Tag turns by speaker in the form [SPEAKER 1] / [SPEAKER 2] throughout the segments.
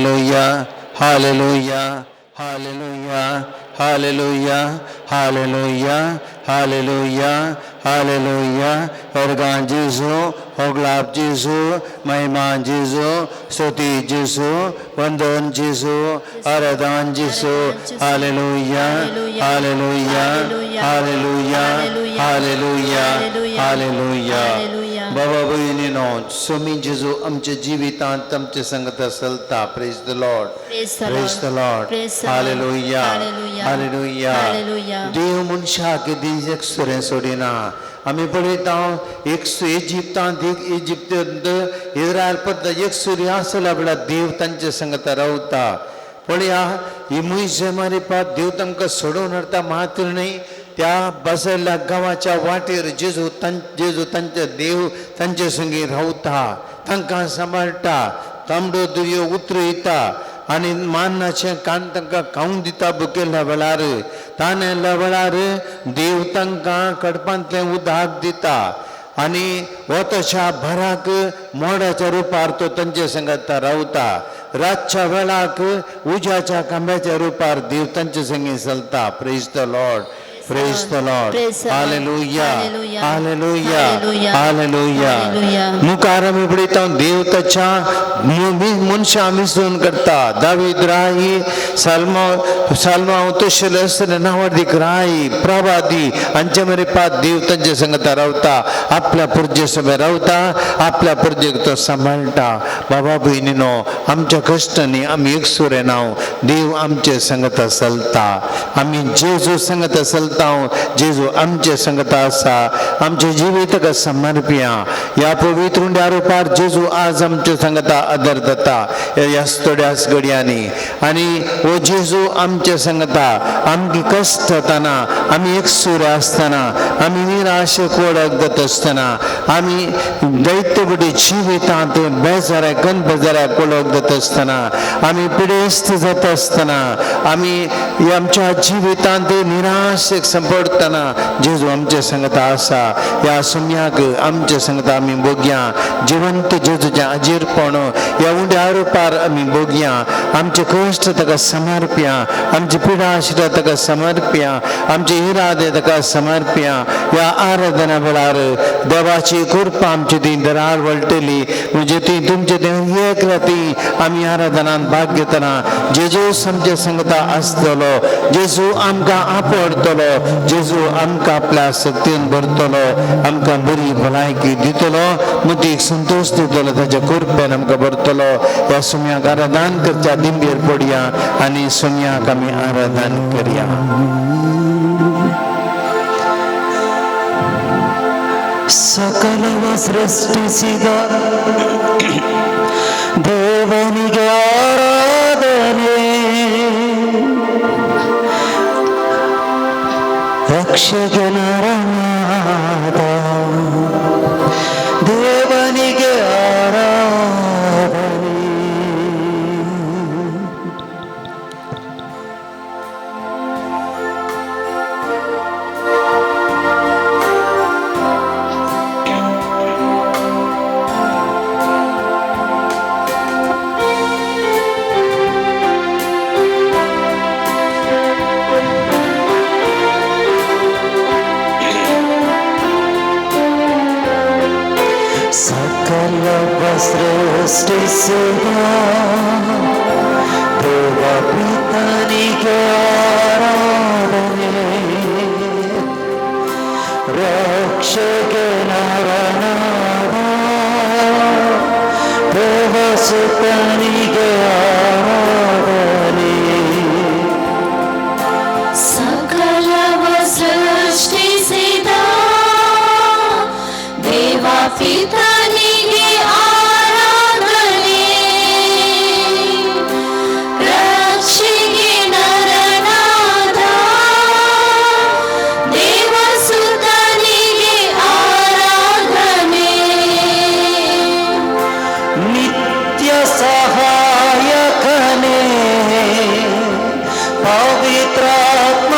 [SPEAKER 1] Hallelujah, hallelujah, hallelujah, hallelujah, hallelujah, hallelujah, hallelujah. वर्गान जेजू, होगलाप जेजू, महिमा जेजू, स्तुती जेजू, वंदन जेजू, आराधन जेजू. Hallelujah, hallelujah, hallelujah, hallelujah, hallelujah. बाबा भयणीनो, स्वामी जेजू आमच्या जिवितांत आमचे संगत चलता. Praise the Lord.
[SPEAKER 2] Praise the
[SPEAKER 1] praise the
[SPEAKER 2] Lord.
[SPEAKER 1] Lord.
[SPEAKER 2] Praise the Lord.
[SPEAKER 1] Hallelujah,
[SPEAKER 2] Hallelujah.
[SPEAKER 1] Hallelujah.
[SPEAKER 2] Hallelujah.
[SPEAKER 1] देव मनशाक दीस एकसुरें सोडिना. आमी पळयता एक इजिप्तांत, एक इजिप्तांत इस्रायल पद्द एकसुरी आसल्या वेळार देव तांचे संगत रावता. पळया, ही मुयजे मारिपात देव तांकां सोडोवन हाडटा मात्र न्हय, त्या बसयल्ल्या गांवाच्या वाटेर जेजू जेजू तांचे देव तांचे संगी रावता, तांकां सांबाळटा, तांबडो दर्यो उतरयता आनी मान्नाचें कान तांकां खावंक दिता. भुकेल्ल्या वेळार, तानेल्ल्या वेळार देव तांकां कडपांतलें उदक दिता आनी वताच्या भराक मोडाच्या रुपार तो तांचे संगत रावता. रातच्या वेळाक उज्याच्या खांब्याच्या रुपार देव तांचे संगी चलता. Praise the Lord. Praise the Lord.
[SPEAKER 2] Praise the Lord.
[SPEAKER 1] Hallelujah.
[SPEAKER 2] Hallelujah.
[SPEAKER 1] Hallelujah.
[SPEAKER 2] Hallelujah.
[SPEAKER 1] Hallelujah.
[SPEAKER 2] Hallelujah.
[SPEAKER 1] मुखार आमी पळयता देव ताच्या मनशां मिसळून करता. दावीद राही, साल्मा साल्मा तशें नांवाडीक राही प्रभादी हांचे मेरेन देव तांचे संगता रावता, आपल्या पुरजे सभे रावता, आपल्या पुरजेक तो सांबाळटा. बाबा भयणीनो, आमच्या कश्टांनी आमी एकसुरे नांव, देव आमचे संगता चलता. आमी जेजू संगता चलता, जेजू आमचे संगता आसा. आमचे जिवीत ताका समर्पया. ह्या पवित्र उंड्या रुपार जेजू आज आमचे संगता आदर जाता ह्या थोड्याच घडयांनी. आनी हो जेजू आमचे संगता आमकां कश्ट जातना, आमी एकसुरे आसतना, आमी निराशेक वळख जाता आसतना, आमी दैत्यबडी जिवितांत बेजाराक गन बेजाराक वळख जाता आसतना, आमी पिडेस्त जाता आसतना, आमी आमच्या जिवितांत निराशेक संपडटना जेजू आमचे संगता आसा. ह्या सुम्याक आमचे संगता आमी भोगया. जिवंत जेजूचें आजीरपण ह्या उंड्या रुपार आमी भोगया. आमचे कश्ट ताका समर्पया, आमची पिडा आशिल्ल्या ताका समर्पया, आमचे इरादे ताका समर्पया. ह्या आराधना वेळार देवाची कृपा आमची ती दरार वळटली. म्हणजे ती तुमचे ते एक राती आमी आराधनान भाग घेतना जेजू आमचे संगता आसतलो, जेजू आमकां आपडतलो, जेजू आमकां आपल्या शक्तीन भरतलो, आमकां बरी भलायकी दितलो, मुदीक संतोश दितलो, ताच्या कृपेन आमकां भरतलो. ह्या सुम्याक आराधन करच्या दिंबेर पडया आनी सुम्याक आमी आराधन करया.
[SPEAKER 3] ಸಕಲವ ಸೃಷ್ಟಿಸಿದ ದೇವನಿಗೆ ಆರಾಧನೆ, ರಕ್ಷಗೆ ನರನಾದ ದೇವನಿಗೆ ಆರಾಧನೆ. ಸಕಲವ ಸೃಷ್ಟಿಸಿದ ದೇವ ಪಿತನಿಗೆ ಆರಾಧನೆ, ರಕ್ಷಗೆ ನರನಾದ ದೇವಸುತನಿಗೆ ಆರಾಧನೆ.
[SPEAKER 2] ಸಕಲವ ಸೃಷ್ಟಿಸಿದ ದೇವ ಪಿತನಿಗೆ ಆರಾಧನೆ, ರಕ್ಷಿಗೆ ನರನಾದ ದೇವಸುತನಿಗೆ ಆರಾಧನೆ.
[SPEAKER 3] ನಿತ್ಯ ಸಹಾಯಕನೇ ಪವಿತ್ರಾತ್ಮ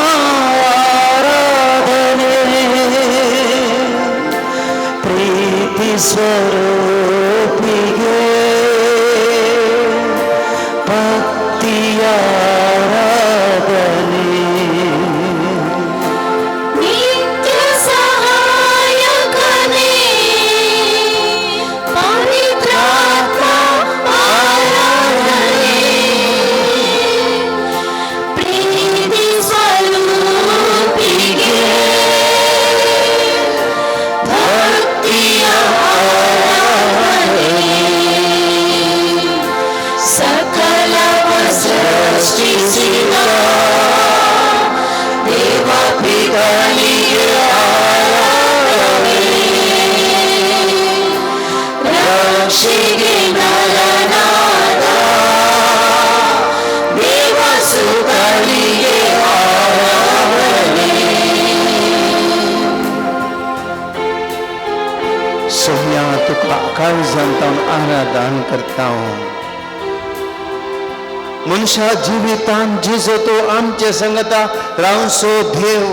[SPEAKER 3] ಆರಾಧನೆ, ಪ್ರೀತಿ ಸ್ವರೂಪಿಗೆ ಪರಮ
[SPEAKER 2] ಸೃಷ್ಟಿಸಿದ ದೇವ ಪಿತನಿಗೆ ಆರಾಧನೆ. ರಕ್ಷಿಗೆ ನರನಾದ ದೇವ ಸುತನಿಗೆ ಆರಾಧನೆ.
[SPEAKER 1] सोम्या तुका काळजांत हांव आराधन करता. मनशा जिवितान जेजू तूं आमचे संगता रावसो देव,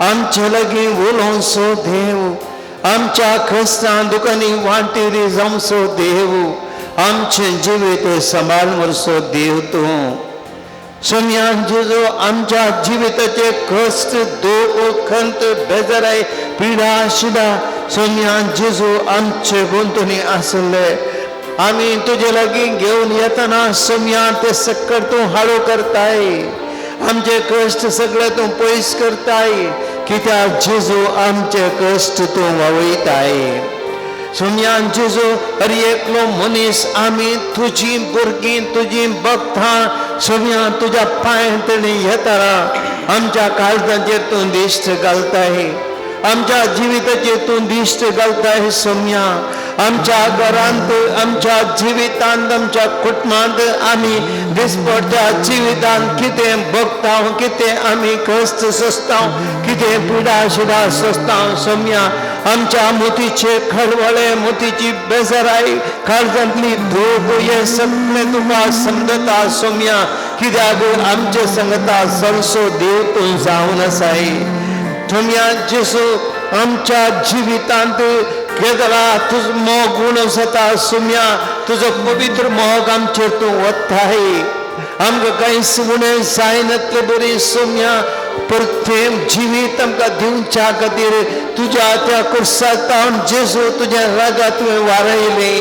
[SPEAKER 1] आमचे लागीं उलोवचो देव, आमच्या क्रिस्तां दुकानी वांटेरी जावचो देव, आमचें जिवीत सांबाळ व्हरचो देव तूं. सोम्या जेजू आमच्या जिविताचे कश्ट, दुख, खंत, बेजाराय, पिडा शिडा सोम्या जेजू आमचे भोंवतणी आसले. आमी तुजे लागीं घेवन येतना सोम्या ते सक्कड तूं हाडो करताय, आमचे कश्ट सगळे तूं पयस करताय, कित्याक जेजू आमचे कश्ट तूं वावयताय. सोम्या जेजू हर एकलो मनीस आमी तुजी भुरगीं, तुजी भक्तां सोम्या तुज्या पांय तणी येतना आमच्या काळजाचेर तूं दिश्ट घालताय, आमच्या जिविताचेर तूं दिश्ट घालताय. सोम्या आमच्या घरांत, आमच्या जिवितांत, आमच्या कुटुंबांत आमी दिसपट्ट्या जिवितांत कितें भोगता, कितें आमी कश्ट सोंसता, कितें पिडा शिडा सोंसता. सोम्या आमच्या मोतीचे खळवळे, मोतीची बेजाराय, काळजांतली धूप हे सगळें तुका समजता. सोम्या कित्याक आमचे संगता सरसो देव तूं जावन आसाय. सोम्या जेजू आमच्या जिवितांत केदला तुजो मोग उणो जाता. सोम्या तुजो पवित्र मोग आमचेर तूं वताय, आमकां कांयच उणें जायनातले बरी. सोम्या परतें जिवीत आमकां दिवच्या खातीर तुज्या त्या कुर्सातावन जेजू तुज्या रागात तुवें वारयलें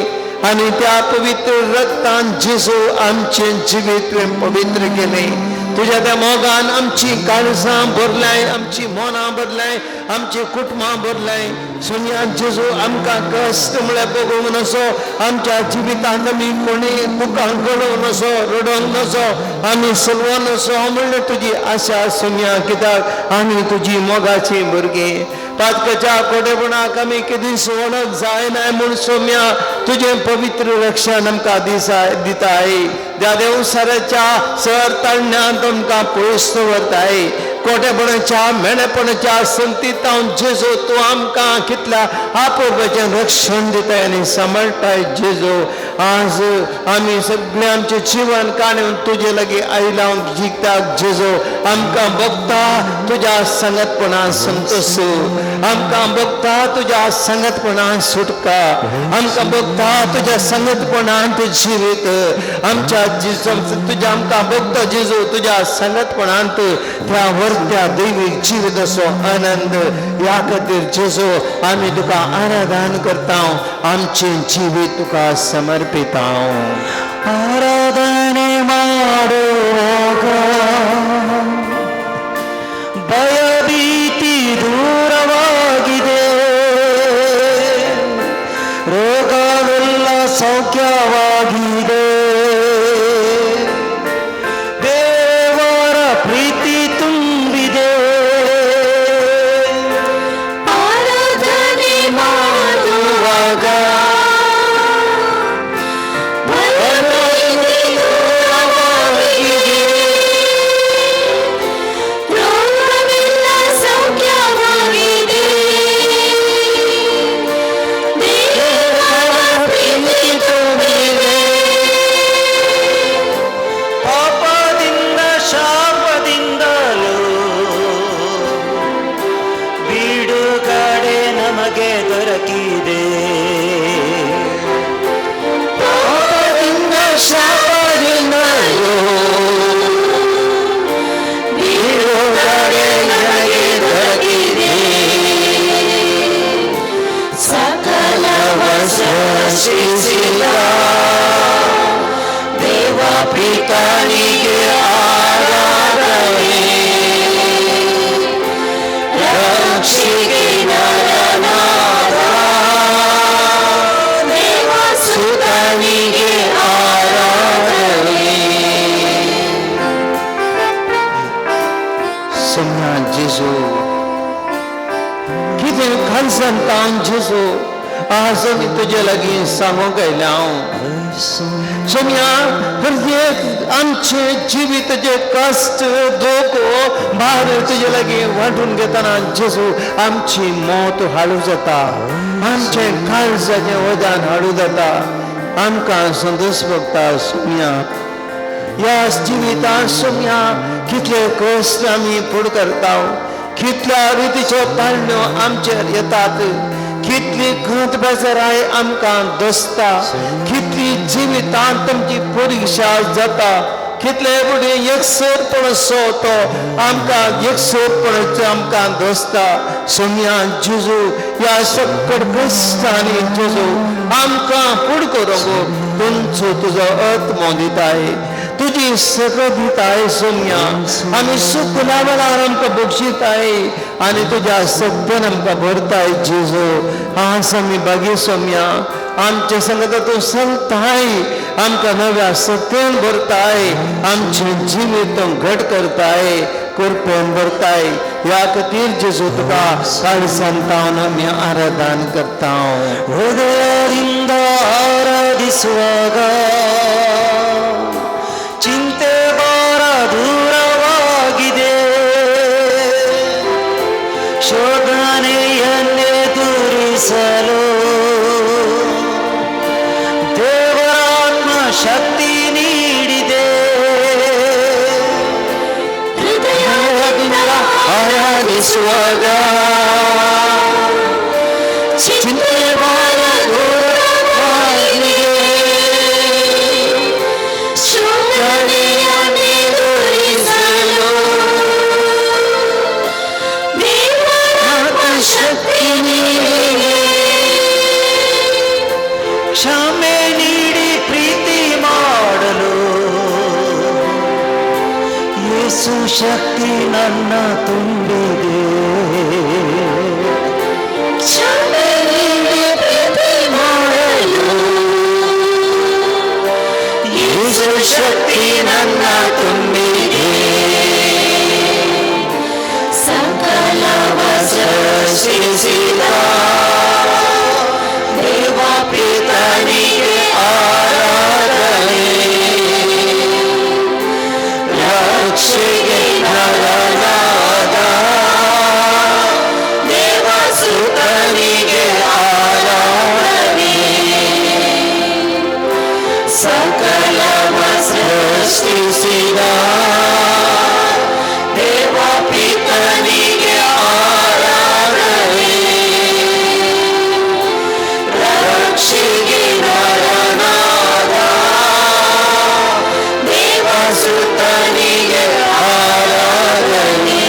[SPEAKER 1] आनी त्या पवित्र रक्तान जेजू आमचें जिवीत तुवें पवित्र केलें. तुज्या त्या मोगान आमची काळजां भरलाय, आमची मनां भरलाय, आमची कुटुंबां भरलाय. सोम्या जेजू आमकां कश्ट म्हळ्यार भोगूंक नसो, आमच्या जिवितांत आमी कोणी दुकां गळोवंक नसो, रडोवंक नसो, आमी सलवोंक नसो म्हणल्यार तुजी आशा. सोम्या कित्याक आमी तुजी मोगाची भुरगीं. पातकाच्या कोडेपणाक आमी केदींच वळख जायना म्हूण सोम्या तुजें पवित्र रक्षण आमकां दिसा दिताय. त्या देवसाराच्या सर तळण्यांत आमकां पयस दवरताय. कोटेपणाच्या मेणेपणाच्या संतीतावन जेजू तूं आमकां कितल्या आपोवपाचें रक्षण दिताय आनी सांबाळटाय. जेजू आज आमी सगळें आमचें जिवन काडून तुजे लागीं आयला जिखता. जेजू आमकां बघता तुज्या संगतपणान संतोष, आमकां बघता तुज्या संगतपणान सुटका, आमकां बघता तुज्या संगतपणान जिवीत आमच्या जेजू तुज्या आमकां बघता जेजू तुज्या संगतपणांत त्या वरत्या दैवीक जिविताचो आनंद. ह्या खातीर जेजू आमी तुका आराधन करता, आमचें जिवीत तुका समर्पिता.
[SPEAKER 3] ಆರಾಧನೆ ಮಾಡುವಾಗ ಭಯಭೀತಿ ದೂರವಾಗಿದೆ, ರೋಗವೆಲ್ಲ ಸೌಖ್ಯವಾಗಿದೆ, ದೇವರ ಪ್ರೀತಿ ತುಂಬಿದೆ.
[SPEAKER 2] ಆರಾಧನೆ ಮಾಡುವಾಗ ಭಯಭೀತಿ ದೂರವಾಗಿದೆ,
[SPEAKER 1] जेजू, कितें खालसान तावन जेजू आज आमी तुजे लागीं सांगूंक आयल्या हांव. सोम्या, प्रत्येक आमचे जिवीत जे कश्ट धोको भार तुजे लागीं वांटून घेतना जेजू आमची मौत हाडू जाता, आमचें काळजाचें वजन हाडू जाता, आमकां संतोश भोगता. सोम्या, ह्या जिवितांत सोम्या कितले कश्ट आमी फुड करता, कितल्या रितीच्यो ताळण्यो आमचेर येतात, कितली खंत बेजाराय आमकां दसता, कितली जिवितांत आमची परिक्षा जाता, कितले फुडें एकसरपण सो तो आमकां एकसरपणाचो आमकां दसता. सोम्या जेजू, ह्या सकट कश्टांनी जेजू आमकां फुड करूंक तुमचो तुजो आत्मो दिताय, तुजी सगळं दिताय. सोम्या, आमी सुकल्या वेळार आमकां बक्षिताय आनी तुज्या सत्यान आमकां भरताय जेजू. आज आमी बागी सोम्या, आमचे संगत तूं चलताय, आमकां नव्या सत्यान भरताय, आमचें जिवीत तूं घट करताय, कृपेन भरताय. ह्या खातीर जेजू तुका काळजान तावन आमी आराधन करता.
[SPEAKER 3] ಹೃದಯದಿಂದ ಆರಾಧಿಸುವಾಗ ಚಿಂತೆ ಭಾರ ದೂರವಾಗಿದೆ, ಶೋಧನೆಯನ್ನೆದುರಿಸಲು ದೇವರಾತ್ಮ ಶಕ್ತಿ ನೀಡಿದೆ.
[SPEAKER 2] ಹೃದಯದಿಂದ
[SPEAKER 1] ಆರಾಧಿಸುವಾಗ
[SPEAKER 2] ಚಿಂತೆ ಭಾರ ದೂರವಾಗಿದೆ, ಶೋಧನೆಯನ್ನೆದುರಿಸಲು ದೇವರಾತ್ಮ ಶಕ್ತಿ ನೀಡಿದೆ.
[SPEAKER 3] ಕ್ಷಮೆ ನೀಡಿ ಪ್ರೀತಿ ಮಾಡಲು ಯೇಸು ಶಕ್ತಿ ನನ್ನ ತುಂಬಿದೆ.
[SPEAKER 2] ಕ್ಷಮೆ ನೀಡಿ ಪ್ರೀತಿ ಮಾಡಲು ಯೇಸು ಶಕ್ತಿ ನನ್ನ ತುಂಬಿದೆ. ಸಕಲವ ಸೃಷ್ಟಿಸಿದ ದೇವ ಪಿತನಿಗೆ ಆರಾಧನೆ, ರಕ್ಷೆಗೆ ನರನಾದ ದೇವ ಸುತನಿಗೆ ಆರಾಧನೆ. ಸಕಲವ ಸೃಷ್ಟಿಸಿದ ದೇವ ಪಿತನಿಗೆ ಆರಾಧನೆ, ರಕ್ಷೆಗೆ ನರನಾದ ದೇವ ಸುತನಿಗೆ ಆರಾಧನೆ.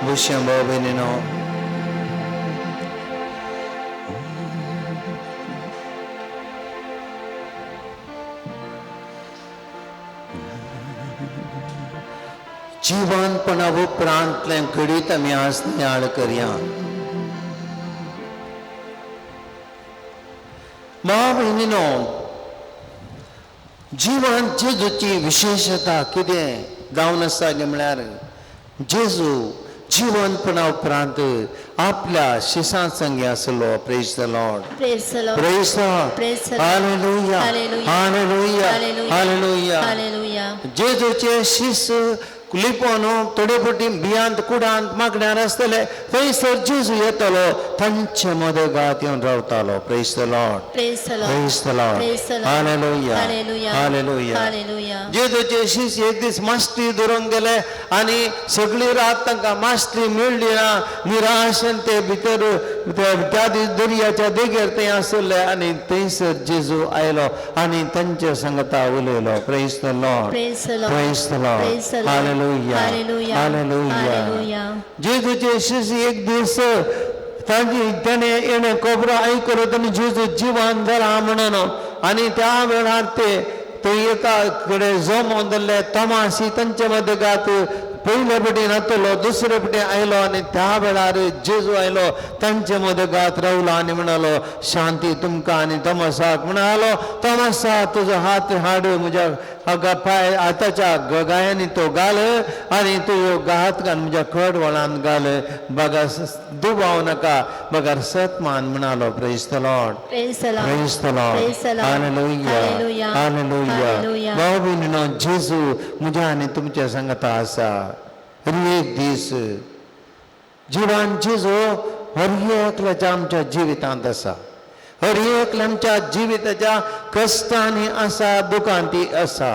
[SPEAKER 1] बसया भाव भयणीनो. जिवनपणा उपरांतलें घडीत आमी आज नियाळ करया. भाव भयणीनो, जिवन जेजूची विशेषता कितें जावन आसा म्हळ्यार जेजू जिवनपणा उपरांत आपल्या शिसां संगी आसलो. Praise the Lord.
[SPEAKER 4] Praise the Lord.
[SPEAKER 1] Praise the Lord.
[SPEAKER 4] Praise the Lord.
[SPEAKER 1] Hallelujah.
[SPEAKER 4] Hallelujah.
[SPEAKER 1] Hallelujah.
[SPEAKER 4] Hallelujah.
[SPEAKER 1] Hallelujah.
[SPEAKER 4] Hallelujah.
[SPEAKER 1] जेजूचे शिस लिपोवन थोडे फावटी भियांत कुडांत मागण्यार आसतले, थंयसर जेजू येतलो, तांचे मदगात येवन रावतालो. Praise the Lord.
[SPEAKER 4] Praise the Lord.
[SPEAKER 1] Praise the Lord.
[SPEAKER 4] Praise the Lord.
[SPEAKER 1] Hallelujah.
[SPEAKER 4] Hallelujah.
[SPEAKER 1] Hallelujah.
[SPEAKER 4] Hallelujah.
[SPEAKER 1] जेजूचे शिस एक दीस मासली धरूंक गेले आनी सगळी रात तांकां मासली मेळ्ळी ना. निराशेन ते भितर त्या दीस दर्याच्या देगेर थंय आसले आनी थंयसर जेजू आयलो आनी तांचे सांगता उलयलो. Praise the Lord.
[SPEAKER 4] Praise the Lord.
[SPEAKER 1] Praise the Lord.
[SPEAKER 4] Praise the Lord.
[SPEAKER 1] Hallelujah.
[SPEAKER 4] Hallelujah.
[SPEAKER 1] Hallelujah.
[SPEAKER 4] Hallelujah.
[SPEAKER 1] जेजूचे शिस एक दीस तांची तेणे येणे खबरो आयकलो तेणे जेजू जिवन जाला म्हणून, आनी त्या वेळार ते थंय एका कडेन जमोवन धरले. तमाशी तांचे मदगात पयले पटी नातलो, दुसरे पटी आयलो आनी त्या वेळार जेजू आयलो, तांचे मदगात रावलो आनी म्हणालो, शांती तुमकां. आनी तमासाक म्हणालो, तमासा तुजो हात हाड म्हज्या हागा पांय हाताच्या गायांनी तो घाल आनी तुजो हात घाल म्हज्या कडवळान घाल, बगर दुबाव नाका, बगर सत मान म्हणालो. Praise the Lord.
[SPEAKER 4] Praise the Lord.
[SPEAKER 1] Praise the Lord.
[SPEAKER 4] Praise the Lord.
[SPEAKER 1] Hallelujah.
[SPEAKER 4] Hallelujah.
[SPEAKER 1] Hallelujah.
[SPEAKER 4] Hallelujah.
[SPEAKER 1] भाव भयणीनो, जेजू म्हज्या आनी तुमच्या सांगता आसा. हर एक दीस जिवन जेजू हर एकल्याच्या आमच्या जिवितांत आसा. हर एकल्या आमच्या जिविताच्या कश्टांनी आसा, दुखांती आसा.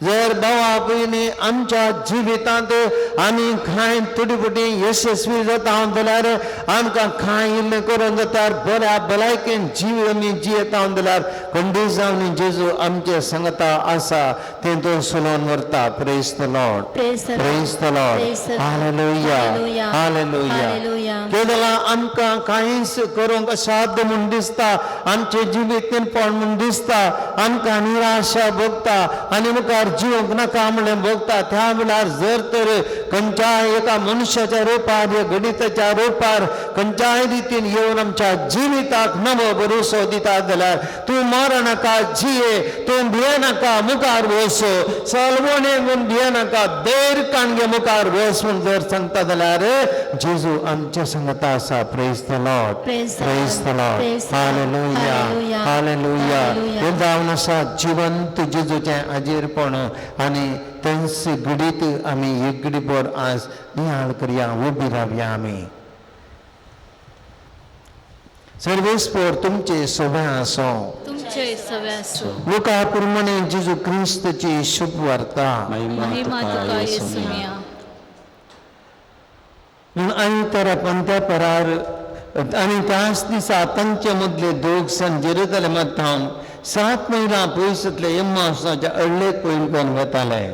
[SPEAKER 1] जर भावा भयणी आमच्या जिवितांत आमी कांय थोडी फावटी यशस्वी जाता जाल्यार, आमकां कांय इल्लें करून जाता, बऱ्या भलायकेन जीव आमी जियेता जाल्यार, खंडीत जावन जेजू आमचे सांगता आसा, तें तो सलोवन व्हरता. Praise the Lord.
[SPEAKER 4] Praise the Lord.
[SPEAKER 1] Praise the Lord.
[SPEAKER 4] Praise the Lord.
[SPEAKER 1] Hallelujah.
[SPEAKER 4] Hallelujah.
[SPEAKER 1] Hallelujah.
[SPEAKER 4] Hallelujah.
[SPEAKER 1] केदला आमकां कांयच करूंक असाध्य म्हूण दिसता, आमचें जिवीत निर्पण म्हूण दिसता, आमकां निराशा भोगता आनी मुखार जिवंक नाका म्हणलें भोगता. त्या वेळार जर तर खंयच्याय एका मनशाच्या रुपार, गणिताच्या रुपार खंयच्याय रितीन येवन आमच्या जिविताक नवो भरोसो दिता जाल्यार, तूं मरनाका, जिये, तूं भियेनाका, मुखार वस, सलवणे म्हूण भियेनाका, धैर्य काणगे मुखार वस म्हूण जर सांगता जाल्यार जेजू आमच्या सांगता आसा. Praise the Lord.
[SPEAKER 4] Praise the
[SPEAKER 1] praise the Lord.
[SPEAKER 4] Praise the Lord.
[SPEAKER 1] Hallelujah.
[SPEAKER 4] Hallelujah.
[SPEAKER 1] Hallelujah.
[SPEAKER 4] Hallelujah.
[SPEAKER 1] हें जावन आसा जिवंत जेजूचें आजेरपण आनी तेंच घडीत आमी एक घडीभर आज नियाळ करया. उबी रावया आमी. सर्वेस्पर तुमचे सोबे आसो.
[SPEAKER 5] तुमचे सवे असो.
[SPEAKER 1] लुका प्रमाणे जेजू क्रिस्तची शुभ वार्ता.
[SPEAKER 5] महिमा तुका येसुमिया.
[SPEAKER 1] पूण आनी तर पंत्या परार आनी त्याच दिसा तांचे मदले दोग जाण जेरुजलेमांत थावन 7 मैलां पयसुतले एम्मावसाच्या अडलेक पयन करून वताले.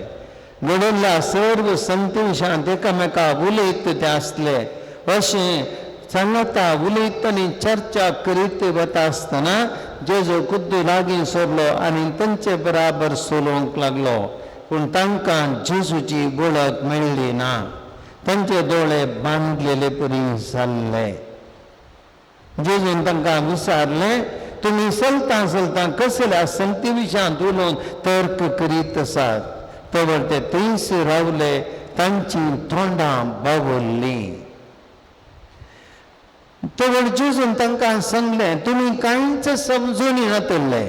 [SPEAKER 1] घडयल्ल्या सर्व संत विशयांत एकामेका उलयत ते आसले. अशें सांगता उलयत आनी चर्चा करीत वता आसतना जेजू खुद्द लागीं सरलो आनी तांचे बराबर चलोवंक लागलो. पूण तांकां जेजूची वळख मेळ्ळी ना. तांचे दोळे बांदलेले परी जाल्ले. जेजून तांकां विचारलें, तुमी चलता चलता कसल्या संती विशयांत उलोवन तर्क करीत आसात? तवर ते थंयच रावले, तांची तोंडां बावल्लीं. तवर जेजून तांकां सांगलें, तुमी कांयच समजून नातले.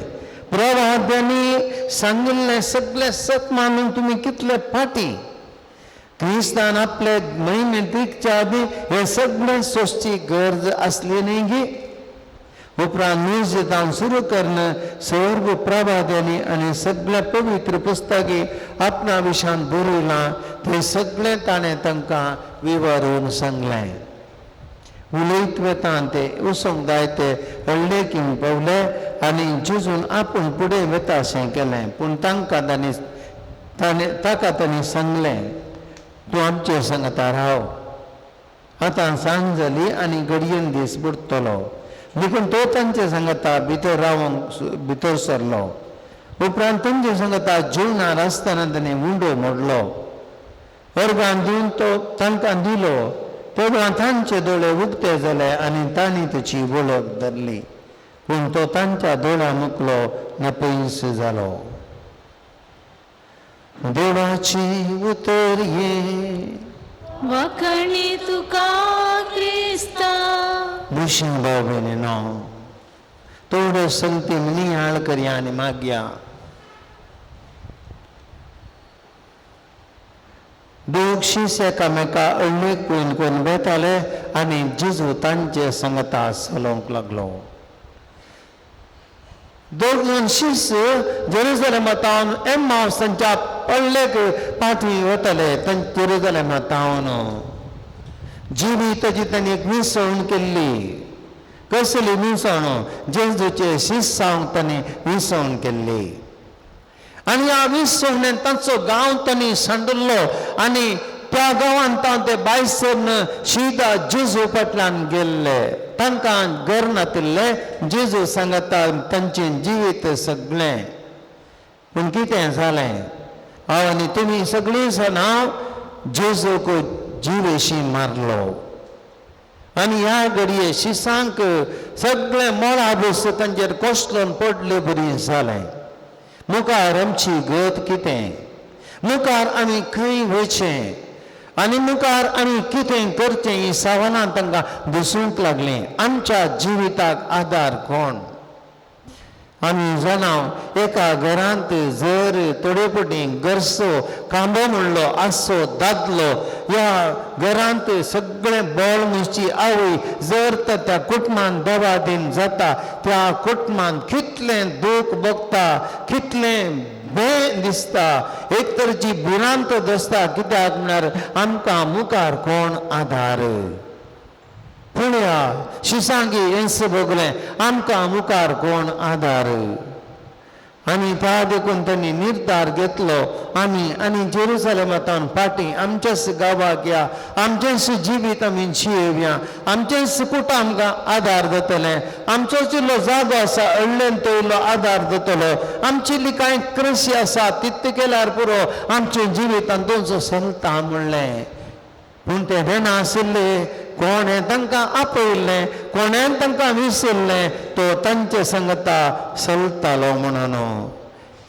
[SPEAKER 1] प्रवाद्यांनी सांगिल्लें सगळें सत मानून तुमी कितले फाटीं. क्रिस्तान आपले महिमे दिकच्या आदीं हें सगळें सोंसची गरज आसली न्ही गी? उपरांत निजतान सुरू करून सर्व प्रवाद्यांनी आनी सगळ्या पवित्र पुस्तकी आपणा विशयान बरयलां तें सगळें ताणें तांकां विवरून सांगलें. उलयत वेता ते वचूंक जाय ते व्हडले किंग पावले आनी जेजून आपूण फुडें वता अशें केलें. पूण तांकां ताणें ताका तांणी सांगलें, तूं आमचे सांगता राव. आतां सांज जाली आनी घडयेन दीस बुडटलो. देखून तो तांचे सांगता भितर रावंक भितर सरलो. उपरांत तांचे सांगता जेवणार आसतना ताणें उंडो मोडलो, वर्गान दिवन तो तांकां दिलो. तेन्ना तांचे दोळे उक्ते जाले आनी तांणी ताची वळख धरली, पूण तो तांच्या दोळ्या मुकलो नपयस जालो. देवाची उतर ये.
[SPEAKER 5] वाखाणी तुका क्रिस्ता.
[SPEAKER 1] भूषण भाव भयणीनो, थोडो संगती निहाळ करया आनी मागया. दोग शीस एकामेका अळणीक कोण कोण बेताले आनी जेजू तांचे संगता चलोवंक लागलो. दोग जाण शीस जेरुजलेमा तावन एम्मावस तांच्या पडलेक पाठी वताले. जेरुजलेमा तावन जिविताची तांणी एक मिसवण केल्ली. कसली मिसवण? जेजूचे शिसांक तांणी मिसवण केल्ली. आनी ह्या विसवणेन तांचो गांव तांणी सांडलो आनी त्या गांवांत ते भायर सरून शिदा जेजू फाटल्यान गेल्ले. तांकां घर नातिल्लें, जेजू सांगता तांचें जिवीत सगळें. पूण कितें जालें? हांव आनी तुमी सगळीं जाणां जेजूक जिवेशी मारलो आनी ह्या घडये शिसांक सगळें मळाबूस तांचेर कोसळून पडले बरी जालें. मुखार आमची गत कितें? मुखार आमी खंय वयचें आनी मुखार आमी कितें करचें ही सवालां तांकां दिसूंक लागलीं. आमच्या जिविताक आदार कोण? आमी जाणां एका घरांत जर थोडे फावटी गरसो खांबो म्हणलो आसचो दादलो, ह्या घरांत सगळें बळ म्हणची आवय जर तर त्या कुटुंबान देवादीन जाता, त्या कुटुंबान कितलें दूख भोगता, कितलें भंय दिसता, एक तरेची भिरांत दिसता. कित्याक म्हळ्यार आमकां मुखार कोण आदार? पळया शिसांगी हेंच भोगलें, आमकां मुखार कोण आदार? आनी त्या देखून तांणी निर्धार घेतलो आमी आनी जेरुजलेमांत फाटीं आमच्याच गांवाक या, आमचेंच जिवीत आमी जियेवया, आमचेंच कुटुंब आमकां आदार जातलें, आमचोच इल्लो जागो आसा अडल्यान तो इल्लो आदार जातलो, आमची इल्ली कांय कृशी आसा तितलें केल्यार पुरो, आमचें जिवीत तांचो चलता म्हणलें. पूण ते जाणा आशिल्ले कोणें तांकां आपयल्लें, कोणें तांकां विसरलें, तो तांचे संगता चलतालो म्हणून.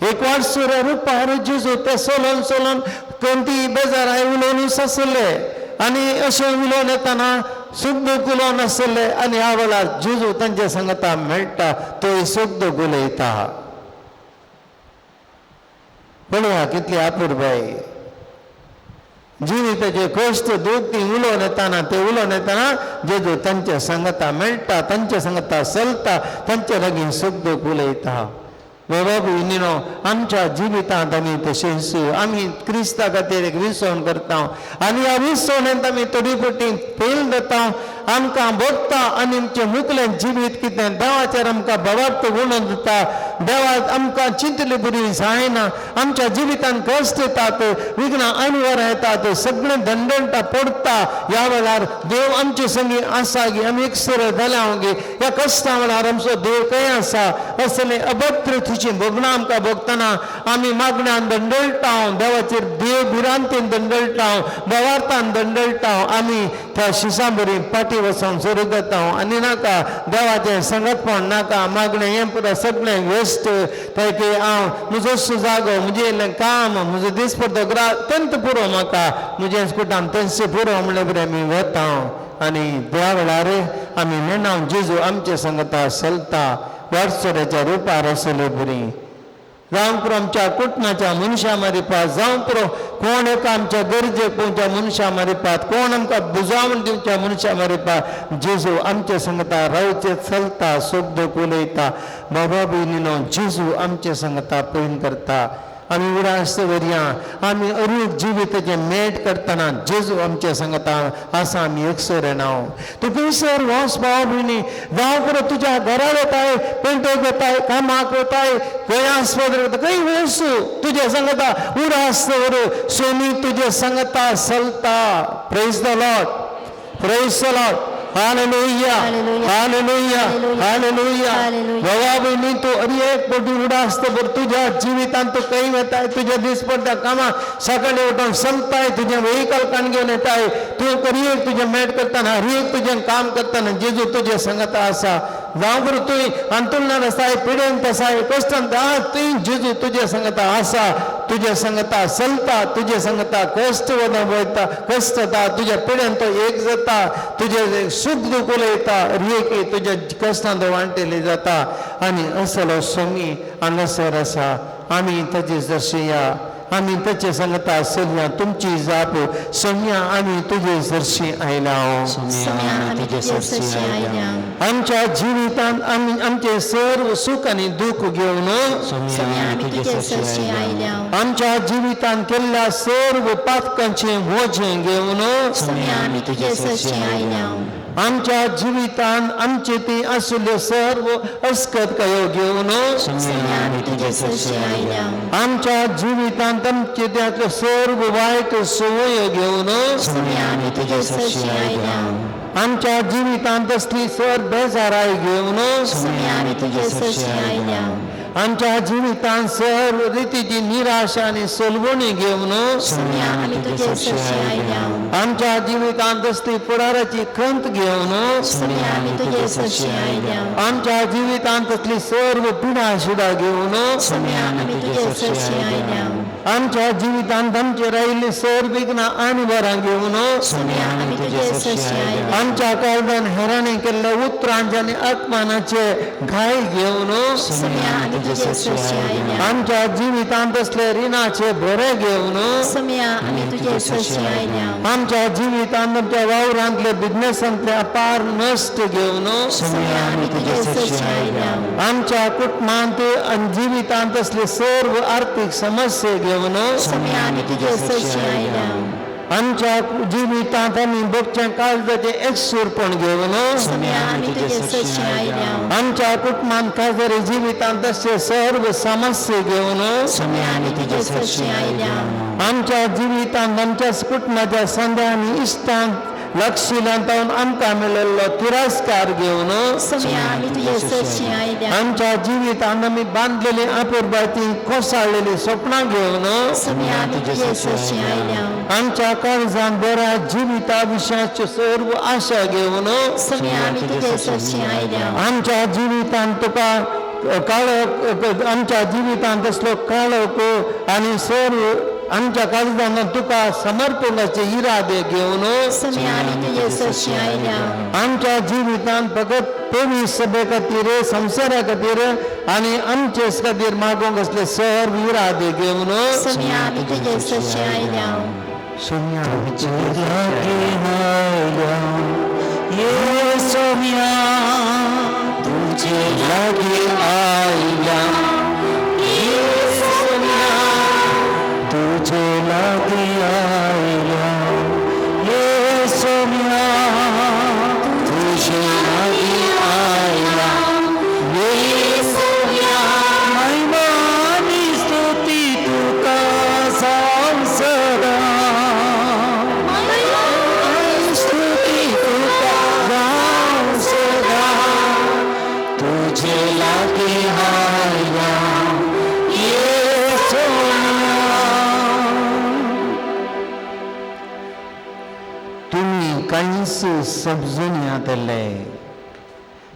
[SPEAKER 1] एक वाटसुऱ्या रुपार जेजू ते चलोन चलोन कोणती बेजाराय उलोवनूच आसले आनी अशें उलोवन येतना सुख दूख उलोवन आसले आनी ह्या वेळार जेजू तांचे संगता मेळटा, तोय सुख दूख उलयता. पळया कितली अपुरबाय. जिविताचे कश्ट दूख ती उलोवन येतना, ते उलोवन येतना जेजू तांच्या संगता मेळटा, तांच्या संगता चलता, तांचे लागीं सुख दूख उलयता. बाबा भयणीनो, आमच्या जिवितांत आमी तशेंच आमी क्रिस्ता खातीर एक विसवण करता आनी ह्या विसवणेंत आमी थोडी फावटी फेल जाता, आमकां भोगता आनी आमचें मुकलें जिवीत कितें देवाचेर आमकां भावार्थ उणोवन दिता. देवाक आमकां चिंतले बरी जायना, आमच्या जिवितांत कश्ट येतात, विघ्नां अणवर येतात, सगळें दंडणटा पडटा. ह्या वेळार देव आमचे संगी आसा गी, आमी एकसर जाल्या गी, ह्या कश्टां वेळार आमचो देव खंय आसा? असलें अभद्र तिची भोगणां आमकां भोगतना आमी मागण्यान दंडळटा, देवाचेर देव भिरांतीन दंडळटा, भावार्थान दंडळटा. आमी त्या शिसां बरी फाटीं वचोन सुरू जाता आनी नाका देवाचें संगतपण नाका, मागणें हें पुरो सगळें वेस्ट. की हांव म्हजो जागो, म्हजें काम, म्हजो दिसपडतो ग्रा तेंत पुरो म्हाका, म्हजें कुटाम तेंच पुरो म्हणलें बरें आमी वता. आनी त्या वेळार आमी नेणा जेजू आमचे संगता चलता वाटसोऱ्याच्या रुपार आसले बरी. जावं पुरो आमच्या कुटुंबाच्या मनशां मारिपात, जावं पुरो कोण एका आमच्या गरजेक पळोवच्या मनशां मारिपात, कोण आमकां बुजावन दिवच्या मनशां मारिपात, जेजू आमचे संगता रावचे चलता, सुख दूख उलयता. बाबा भयणीनो, जेजू आमचे संगता प्रेम करता. आमी उडास दवरया, आमी अरूक जिविताचें मेट करतना जेजू आमचे संगता आसा, आमी एकसर येना. तूं खंयसर वच भाव भयणी, जावं पुरो तुज्या घरा वताय, पेंटेक वताय, कामाक वताय, खंय आस्पत्रेक वताय, खंय वच, तुज्या संगता उडास दवर, स्वामी तुजे संगता चलता. Praise the Lord. Praise the Lord. Hallelujah.
[SPEAKER 5] Hallelujah.
[SPEAKER 1] Hallelujah.
[SPEAKER 5] Hallelujah.
[SPEAKER 1] Hallelujah.
[SPEAKER 5] Hallelujah.
[SPEAKER 1] बाबा भयणी तूं हर एक पटी उडास तर तुज्या जिवितांत तूं खंय वेताय, तुज्या दिसपट्ट्या कामां सकाळी उठून संपताय, तुजें व्हेकल काण घेवन येताय, तूं हर एक तुजें मेट करतना, हर एक तुजें काम करतना जेजू तुजें संगता आसा. जावं बरें तूं अंतुलनार आसाय, पिडेंत आसाय, कश्टांत आहा, तूं जेजू तुजें संगता आसा, तुजें संगता चलता, तुजें संगता कश्ट वयता, कश्ट जाता, तुज्या पिडेन तो एक जाता, तुजें सूख दूख उलयता, हर एक तुज्या कश्टान तो वांटेले जाता. आनी असलो स्वामी हांगासर आसा. आमी ताजे सरशी या, आमी ताचे संगता चलया. तुमची जाप सोम्या आमी तुजे सरशी आयला.
[SPEAKER 5] सोम्या आमी तुजे सरशी आयल्या.
[SPEAKER 1] आमच्या जिवितांत आमी आमचे सर्व सुख आनी दुःख घेवन
[SPEAKER 5] सोम्या आमी तुजे सरशी आयल्या.
[SPEAKER 1] आमच्या जिवितांत केल्ल्या सर्व पातकांचें वजें घेवन
[SPEAKER 5] सोम्या आमी तुजे सरशी आयल्या.
[SPEAKER 1] आमच्या जिवितांत आमचे ती आशिल्ल्यो सर्व अस्कतकायो घेवन
[SPEAKER 5] सोम्या आमी तुजे सरशी आयल्या.
[SPEAKER 1] आमच्या जिवितांत आमचे त्यातल्यो सर्व वायट संवयो घेवन
[SPEAKER 5] सोम्या आमी तुजे सरशी आयल्या.
[SPEAKER 1] आमच्या जिवितांत असली सर्व बेजाराय घेवन
[SPEAKER 5] सोम्या आमी तुजे सरशी आयल्या.
[SPEAKER 1] आमच्या जिवितांत सर्व रितीची निराशा आनी सलवणी घेवन
[SPEAKER 5] सोम्या आमी तुजे सरशी आयल्या.
[SPEAKER 1] आमच्या जिवितांत असली फुडाराची खंत घेवन
[SPEAKER 5] सोम्या आमी तुजे सरशी आयल्या.
[SPEAKER 1] आमच्या जिवितांत असली सर्व पिडा सुद्धा घेवन
[SPEAKER 5] सोम्या आमी तुजे सरशी आयल्या.
[SPEAKER 1] आमच्या जिवितांत आमचे रायिल्ली सर्व विघ्नां आनी वरां घेवन
[SPEAKER 5] सोम्या आमी तुजे सरशी आयल्या.
[SPEAKER 1] आमच्या काळजान हेराणी केल्ल्या उतरांचे आनी अपमानाचे घाय घेवन
[SPEAKER 5] सोम्या आमी तुजे सरशी आयल्या.
[SPEAKER 1] आमच्या जिवितांत असले रिणाचे भोरे घेवन
[SPEAKER 5] सोम्या आमी तुजे सरशी आयल्या.
[SPEAKER 1] आमच्या जिवितांत आमच्या वावरांतले बिजनेसांतले अपार नश्ट घेवन
[SPEAKER 5] सोम्या आमी तुजे सरशी आयल्या.
[SPEAKER 1] आमच्या कुटुंबांत आनी जिवितांत असले सर्व आर्थीक समस्ये घेवन
[SPEAKER 5] सोम्या आमी तुजे सरशी आयल्या.
[SPEAKER 1] आमच्या जिवितांत आमी भोगचें काळजाचें एकसूरपण घेवन
[SPEAKER 5] सोम्या आमी तुजे सरशी आयल्या.
[SPEAKER 1] आमच्या कुटुंबांत काजारी जिवितांत अशे सर्व समस्ये घेवन
[SPEAKER 5] सोम्या आमी तुजे सरशी आयल्या.
[SPEAKER 1] आमच्या जिवितांत आमच्या कुटुंबाच्या संध्या आनी इश्टांक लक्षिल्यांत आमकां मेळिल्लो तिरस्कार घेवन
[SPEAKER 5] सोम्या आमी तुजे सरशी आयल्या.
[SPEAKER 1] आमच्या जिवितांत आमी बांदलेली अपुरबायती कोसळलेली स्वप्नां घेवन
[SPEAKER 5] सोम्या आमी तुजे सरशी आयल्या.
[SPEAKER 1] आमच्या काळजान बऱ्या जिविता विशयाच्यो सर्व आशा घेवन
[SPEAKER 5] सोम्या आमी तुजे सरशी आयल्या.
[SPEAKER 1] आमच्या जिवितांत तुका काळोख, आमच्या जिवितांत असलो काळोख आनी सर्व आमच्या काळजान तुका समर्पणाचे इरादे घेवन
[SPEAKER 5] सोम्या आमी तुजे सरशी आयल्या.
[SPEAKER 1] आमच्या जिवितांत फकत पवित्र सभे खातीर, संवसारा खातीर आनी आमचे खातीर मागूंक असले सर्व इरादे घेवन
[SPEAKER 5] सोम्या आमी तुजे सरशी आयल्या.
[SPEAKER 1] सोम्या
[SPEAKER 3] ये सोम्या तुझे
[SPEAKER 1] लागी आयल्या,
[SPEAKER 3] ये सोम्या तुझे लागी आयल्या, ये सोम्या तुझे लागी आयल्या, ये सोम्या महिमा आनी स्तुती तुका जावं सदा, स्तुती तुका जावं सदा, तुझे लागी आयल्या, ये सोम्या.
[SPEAKER 1] तुमी कांयच समजून येतले.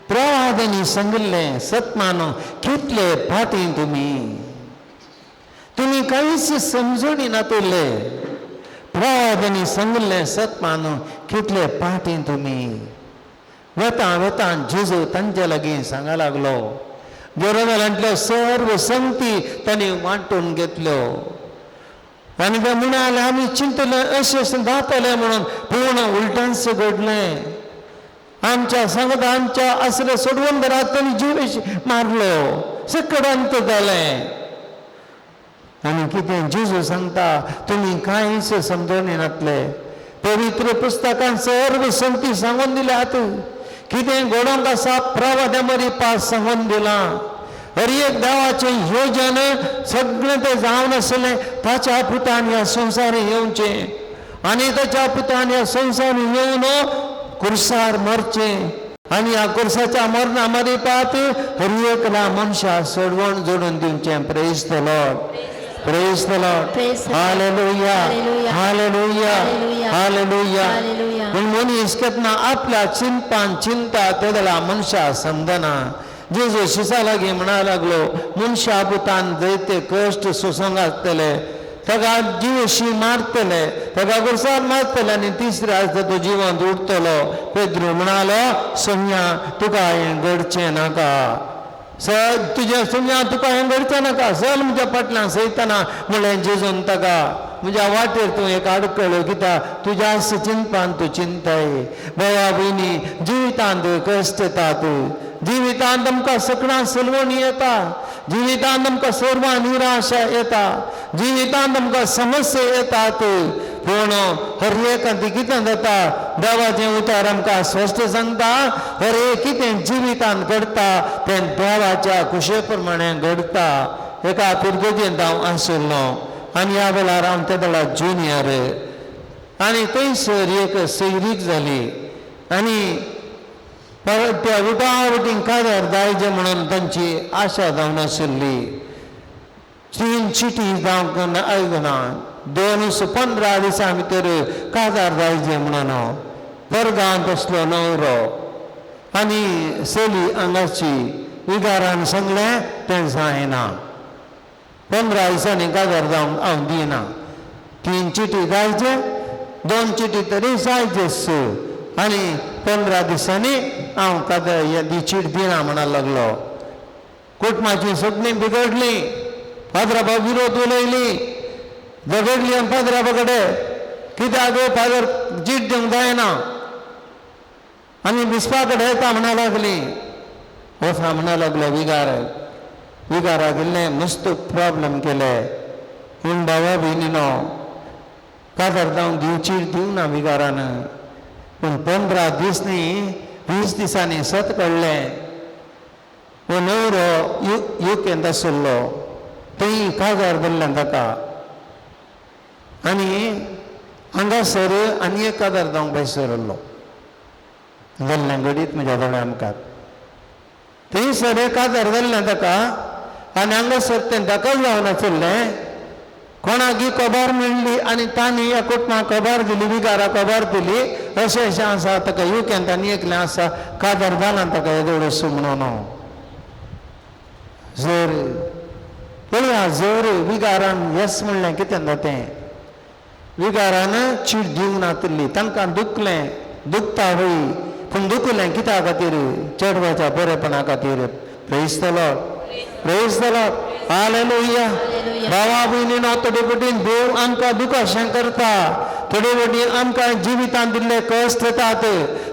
[SPEAKER 1] प्रवादांनी सांगिल्लें सतमानो कितले फाटीं तुमी, तुमी कांयच समजून नातले. प्रवादांनी सांगिल्लें सतमानो कितले फाटीं तुमी. वेता वेता जेजू तांचे लागीं सांगा लागलो. जेरुजलेमांतल्यो सर्व संगती तांणी वांटून घेतल्यो आनी ते म्हणाले आमी चिंतले अशें अशें जातलें म्हणून, पूण उलटांच घडलें. आमच्या सांगता आमच्या आसरे सोडवून धरात तांणी जीव मारलो, सकट अंत जालें. आनी कितें जेजू सांगता तुमी कांयच समजून येनातले. पवित्र पुस्तकान सर्व संगती सांगून दिल्यात. कितें घडोवंक आसा प्रवाद्या मदीं पास सांगून दिलां. हर एक देवाचें योजन सगळें तें जावन आसलें ताच्या पुतान ह्या संवसारांत येवचें आनी ताच्या पुतान ह्या संवसारांत येवन कुर्सार मरचें आनी ह्या कुर्साच्या मरणा मरिपात हर एकला मनशा सोडवण जोडून दिवचें. Praise the Lord, praise the Lord.
[SPEAKER 5] Praise the Lord.
[SPEAKER 1] Hallelujah,
[SPEAKER 5] hallelujah.
[SPEAKER 1] Hallelujah,
[SPEAKER 5] hallelujah.
[SPEAKER 1] Hallelujah.
[SPEAKER 5] Hallelujah.
[SPEAKER 1] पूण मनीस केन्ना आपल्या चिंतपान चिंता तेदळा मनशा समजना. जेजू शिसा लागीं म्हणा लागलो, मनशा पुतान जायते कश्ट सोंसूंक आसतले, ताका जिवशी मारतले, ताका कुर्सार मारतले आनी तिसऱ्या आसता तो जिवंत उरतलो. पेद्रू म्हणालो, सोम्या तुका हें घडचें नाका, सर तुज्या सोम्या तुका हें घडचें नाका, चल म्हज्या फाटल्यान सयतना. म्हणलें जेजून ताका, म्हज्या वाटेर तूं एक आडकळ्यो कित्याक तुज्या चिंतपान तूं चिंताय. भावा भयणी, जिवितांत कश्ट येतात, जिवितांत आमकां सगळ्यां सलवणी येता, जिवितांत आमकां सर्वां निराशा येता, जिवितांत आमकां समस्या येतात. पूण हर एकांत कितें जाता, देवाचें उतर आमकां स्पश्ट सांगता, हर एक कितें जिवितांत घडटा तें देवाच्या खुशे प्रमाणे घडटा. एका पिरगेजेंत हांव आशिल्लो आनी ह्या वेळार हांव त्या वेळार ज्युनियर आनी थंयसर एक सैरीक जाली आनी परत त्या उटावटींक काजार जायचे म्हणून तांची आशा जावन आशिल्ली. तीन चिटी जावंक आयकना, 2 15 दिसां भितर काजार जायचे म्हणून. परगांत आसलो न्हवरो आनी चली हांगाची. विगारान सांगलें तें जायना, 15 दिसांनी काजार जावंक हांव दिना, 3 चिटी जायचे, 2 चिटी तरी जायचेच आनी 15 दिसांनी हांव काजार ती चीट दिना म्हणा लागलो. कुटुंबाची सगळीं बिगडली, पाद्राबा विरोध उलयली, झगडली आनी पाद्राबा कडेन, कित्याक फादर चीट दिवंक जायना आनी बिस्पा कडेन येता म्हणा लागली. वचा म्हणा लागलो विगार, विगाराक इल्लें मस्त प्रॉब्लम केले. पूण बाबा भयणीनो, काजार जावंक दिवची दिवंक ना विगारान. पूण 15 दीस न्ही 20 दिसांनी सत कळ्ळें, हो न्हवरो युकेंत आशिल्लो, थंय काजार जाल्लें ताका आनी हांगासर आनी एक काजार जावंक भायर सरलो. जाल्लें घडीत म्हज्या दोळ्या मुखार. थंयसर एक काजार जाल्लें ताका आनी हांगासर तें दाखल जावन आशिल्लें. कोणाकी खबर मेळ्ळी आनी तांणी ह्या कुटुंबाक खबर दिली, विगाराक खबर दिली, अशें अशें आसा ताका युकेंत आनी एकलें आसा, काजार जालां ताका येदोळसो म्हणून. जर पळया, जर विगारान येस म्हणलें कितें जाता तें, विगारान चीट दिवंक नातिल्ली, तांकां दुखलें, दुखता वय, पूण दुखलें कित्या खातीर? चेडवाच्या बरेपणा खातीर. Praise the Lord, praise the Lord, hallelujah. भावा भयणीनो, थोडे पटीन देव आमकां दुखाशें करता, थोडे पटी आमकां जिवितांत दिल्ले कश्ट येतात,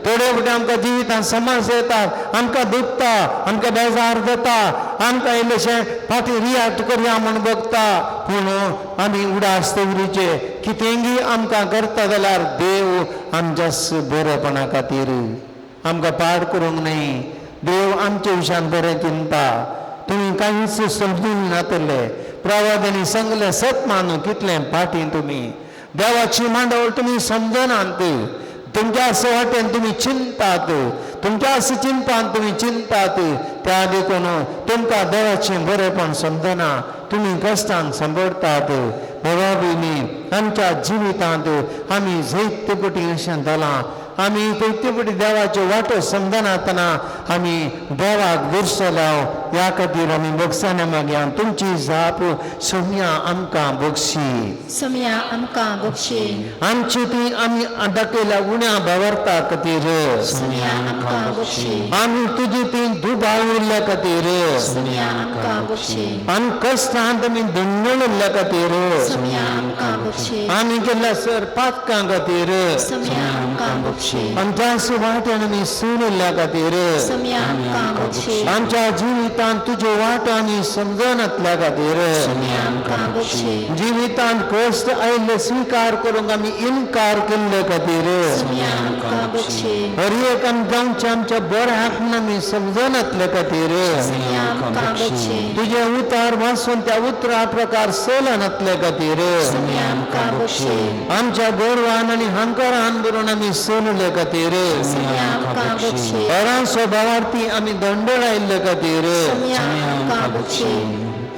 [SPEAKER 1] थोडे पटी आमकां जिवितांत समस्या येतात, आमकां दुखता, आमकां बेजार जाता, आमकां इल्लेशें फाटीं रियाक्ट करया म्हूण बगता. पूण आमी उडास दवरीचे, कितेंगी आमकां करता जाल्यार देव आमच्या बरेपणा खातीर, आमकां पाड करूंक न्हय. देव आमचे विशयान बरें चिंता. तुमी कांयच समजून नातले. प्रवादांनी सांगलें सत मानू कितलें फाटीं तुमी देवाची मांडावळ तुमी समजनात. तुमच्या वाटेन तुमी चिंतात, तुमच्या चिंतान तुमी चिंतात, त्या देखून तुमकां देवाचें बरेपण समजना, तुमी कश्टान सांपडटात. बाबा भयणी, आमच्या जिवितांत आमी जैत पटी अशें जालां, आमी जायते पटी देवाच्यो वाटो समजनातना आमी देवाक विरसल्या. ह्या खातीर आमी भोगसाने मागया, तुमची जाप सोम्या आमकां भोगशी,
[SPEAKER 5] सोम्या आमकां बक्षी,
[SPEAKER 1] आमची ती आमी दाखयल्या उण्या भावार्था खातीर,
[SPEAKER 5] सोम्या आमकां बक्षी,
[SPEAKER 1] आमी तुजी ती दुबाव उरल्या खातीर,
[SPEAKER 5] सोम्या आमकां बक्षी,
[SPEAKER 1] आमी कश्टांत आमी दंडण खातीर,
[SPEAKER 5] सोम्या आमकां बक्षी,
[SPEAKER 1] आमी केल्ल्या सर पातकां खातीर,
[SPEAKER 5] सोम्या आमकां बक्षी,
[SPEAKER 1] आमच्या वाट्यान आमी सुरल्या खातीर,
[SPEAKER 5] सोम्या आमकां बक्षी,
[SPEAKER 1] आमच्या जिवितांत तुज्यो वाटो आमी समजनातल्या खातीर,
[SPEAKER 5] सोम्या आमकां बक्षी,
[SPEAKER 1] जिवितांत कश्ट आयिल्ले स्विकार करूंक आमी इनकार केल्ले खातीर,
[SPEAKER 5] सोम्या आमकां बक्षी,
[SPEAKER 1] हर एक आमी जावचे आमच्या बऱ्याक म्हूण आमी समजनातले खातीर,
[SPEAKER 5] सोम्या आमकां बक्षी,
[SPEAKER 1] तुजें उतार वाचून त्या उतरा प्रकार चलनातले खातीर,
[SPEAKER 5] सोम्या आमकां आमकां बक्षी.
[SPEAKER 1] आमच्या गोरवान आनी हंकारान बरोवन आमी सोनले खातीर.
[SPEAKER 5] सुम्या आमकां बक्षी.
[SPEAKER 1] हेरां स्वभावार्थी आमी दंडळ आयिल्ले खातीर.
[SPEAKER 5] सुम्या आमकां बक्षी.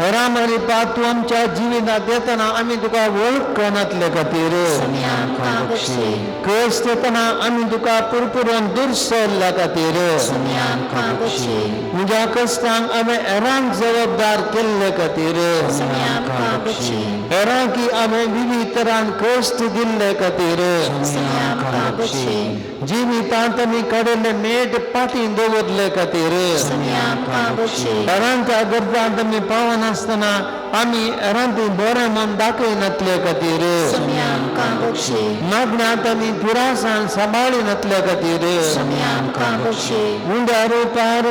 [SPEAKER 1] हेरां मारी तूं आमच्या जिवितांत येतना आमी तुका वळखनातले खातीर.
[SPEAKER 5] सुम्या आमकां बक्षी.
[SPEAKER 1] कश्ट येतना आमी तुका पुरपुरून दुरसरल्या खातीर.
[SPEAKER 5] सुम्या आमकां बक्षी.
[SPEAKER 1] म्हज्या कश्टांक हांवें हेरांक जबाबदार केल्ले खातीर.
[SPEAKER 5] सुम्या आमकां बक्षी.
[SPEAKER 1] हेरांकी हांवें विविध तरान कश्ट दिल्ले खातीर.
[SPEAKER 5] सुम्या आमकां बक्षी.
[SPEAKER 1] जिवितांत आमी काडिल्ले मेट पाटी दवरले खातीर.
[SPEAKER 5] सुम्या आमकां बक्षी.
[SPEAKER 1] हेरांच्या गरजांत आमी पावनासतना आमी हेरांती बरें मन दाखयनातले खातीर.
[SPEAKER 5] सुम्या आमकां बक्षी.
[SPEAKER 1] मागण्यांत आमी पुरासान सांबाळिनातले खातीर.
[SPEAKER 5] सुम्या आमकां बक्षी.
[SPEAKER 1] उंड्या रुपार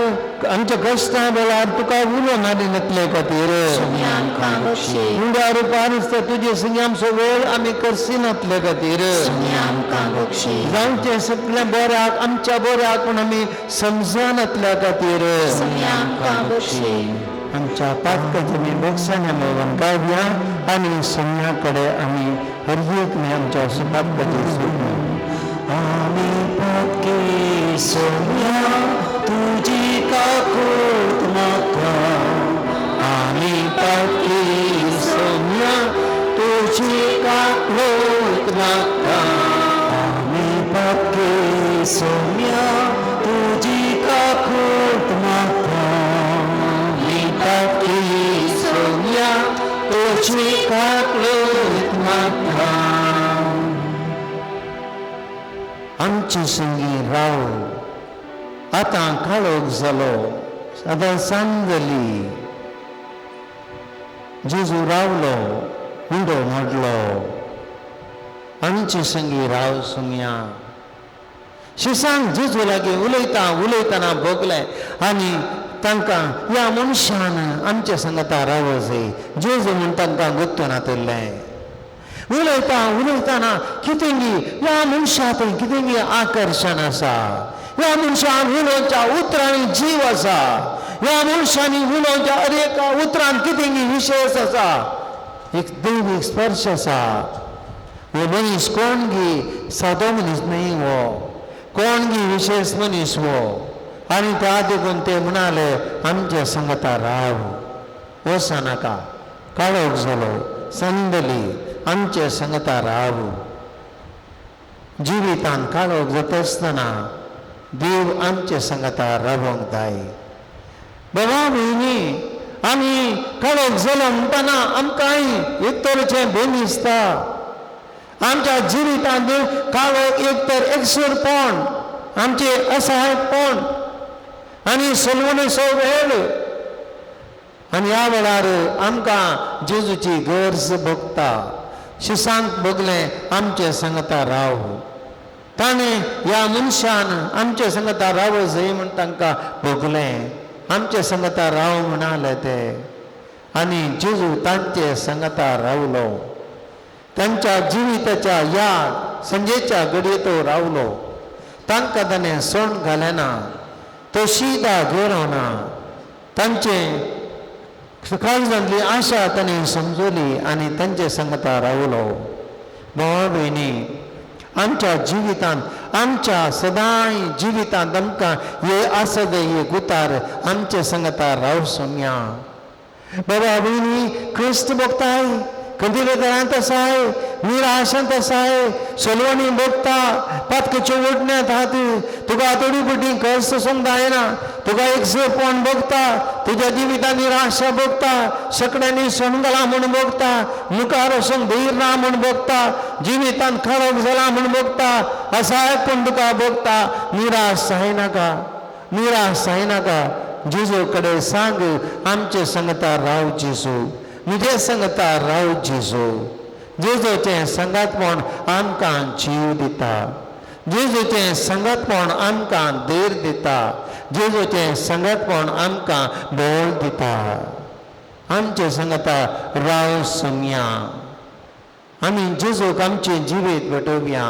[SPEAKER 1] आमच्या कश्टां वेळार तुका उलो मारिनातले खातीर.
[SPEAKER 5] सुम्या आमकां बक्षी.
[SPEAKER 1] उंड्या रुपार तुजे संगी आमचो वेळ आमी करसिनातले खातीर.
[SPEAKER 5] सुम्या आमकां बक्षी.
[SPEAKER 1] जावचें सगळें बऱ्याक आमच्या बऱ्याक पूण आमी समजनातल्या खातीर.
[SPEAKER 5] सुम्या आमकां बक्षी.
[SPEAKER 1] आमच्या पातकाची आमी बोगसाणे मेळोवन गावया आनी सोम्या कडेन आमी हर एक न्ही आमच्या पातकाची सूट.
[SPEAKER 3] आमी पातकी सोम्या तुजी काकूत मागता.
[SPEAKER 1] आमी पातकी सोम्या तुजी काकूत मागता.
[SPEAKER 3] आमी पातकी सोम्या तुजी काकूत मागता.
[SPEAKER 1] आमी पातकी सोम्या तुजी काकूत मागता. आमचे संगी राव आतां काळोख जालो, आतां सांज जाली. जेजू रावलो, उडो मोडलो. आमचे संगी राव सोम्या. शिसांक जेजू लागीं उलयता उलयतना भोगलें आनी तांकां ह्या मनशान आमच्या संगता राव जाय जेजू म्हूण तांकां गुत्तून नातिल्लें. उलयता उलयतना कितेंगी ह्या मनशा थंय कितेंगी आकर्शण आसा, ह्या मनशान उलोवच्या उतरांनी जीव आसा, ह्या मनशांनी उलोवच्या हर एका उतरान कितेंगी विशेश आसा, एक दैवीक स्पर्श आसा. हो मनीस कोण गी सादो मनीस न्हय, हो कोण गी विशेश मनीस हो. आनी त्या देखून ते म्हणाले आमच्या संगता राव, वसा नाका, काळोख जालो, संदली, आमचे संगता राव. जिवितान काळोख जाता आसतना देव आमचे संगता रावंक जाय. बाबा भयणी आमी काळोख जालो म्हणटना आमकांय एक तरेचें भंय दिसता. आमच्या जिवितांत काळोख एक तर एकसूरपण, आमचें असहायपण आनी सलवणेचो वेळ. आनी ह्या वेळार आमकां जेजूची गरज भोगता. शिसांक भोगलें आमचे संगता राव. ताणें ह्या मनशान आमचे संगता राव जाय म्हूण तांकां भोगलें, आमचे संगता राव म्हणाले ते. आनी जेजू तांचे संगता रावलो, तांच्या जिविताच्या ह्या संजेच्या घडये तो रावलो. तांकां ताणें सोण घालें ना, तो शिदा घेवना. तांचें काळजांतली आशा ताणें समजली आनी तांचे संगता रावलो. भावा भयणी आमच्या जिवितांत, आमच्या सदांय जिवितांत आमकां हे आसद हे गुतार आमचे संगता राव सोम्या. बाबा भयणी क्रिस्त भोगताय, कंदिलेदारांत आसाय, निराशांत आसाय, सलवणी भोगता, पातकेच्यो ओडण्यात आहात, तुका थोडी बुटी कश्ट सोंग जायना, तुका एक सेपण भोगता, तुज्या जिवितांत निराशा भोगता, सगळ्यांनी सोंगला म्हूण भोगता, मुखार वचूंक धीर ना म्हूण भोगता, जिवितांत काळोख जाला म्हूण भोगता, असायपण तुका भोगता. निराश जायनाका, निराश जायनाका. जेजू कडेन सांग आमचे संगता राव जेजू, म्हजे संगता राव जेजू. जेजूचें संगातपण आमकां जीव दिता, जेजूचें संगातपण आमकां धीर दिता, जेजूचें संगातपण आमकां बळ दिता. आमचे संगता राव सोम्या. आमी जेजूक आमचें जिवीत भेटोवया,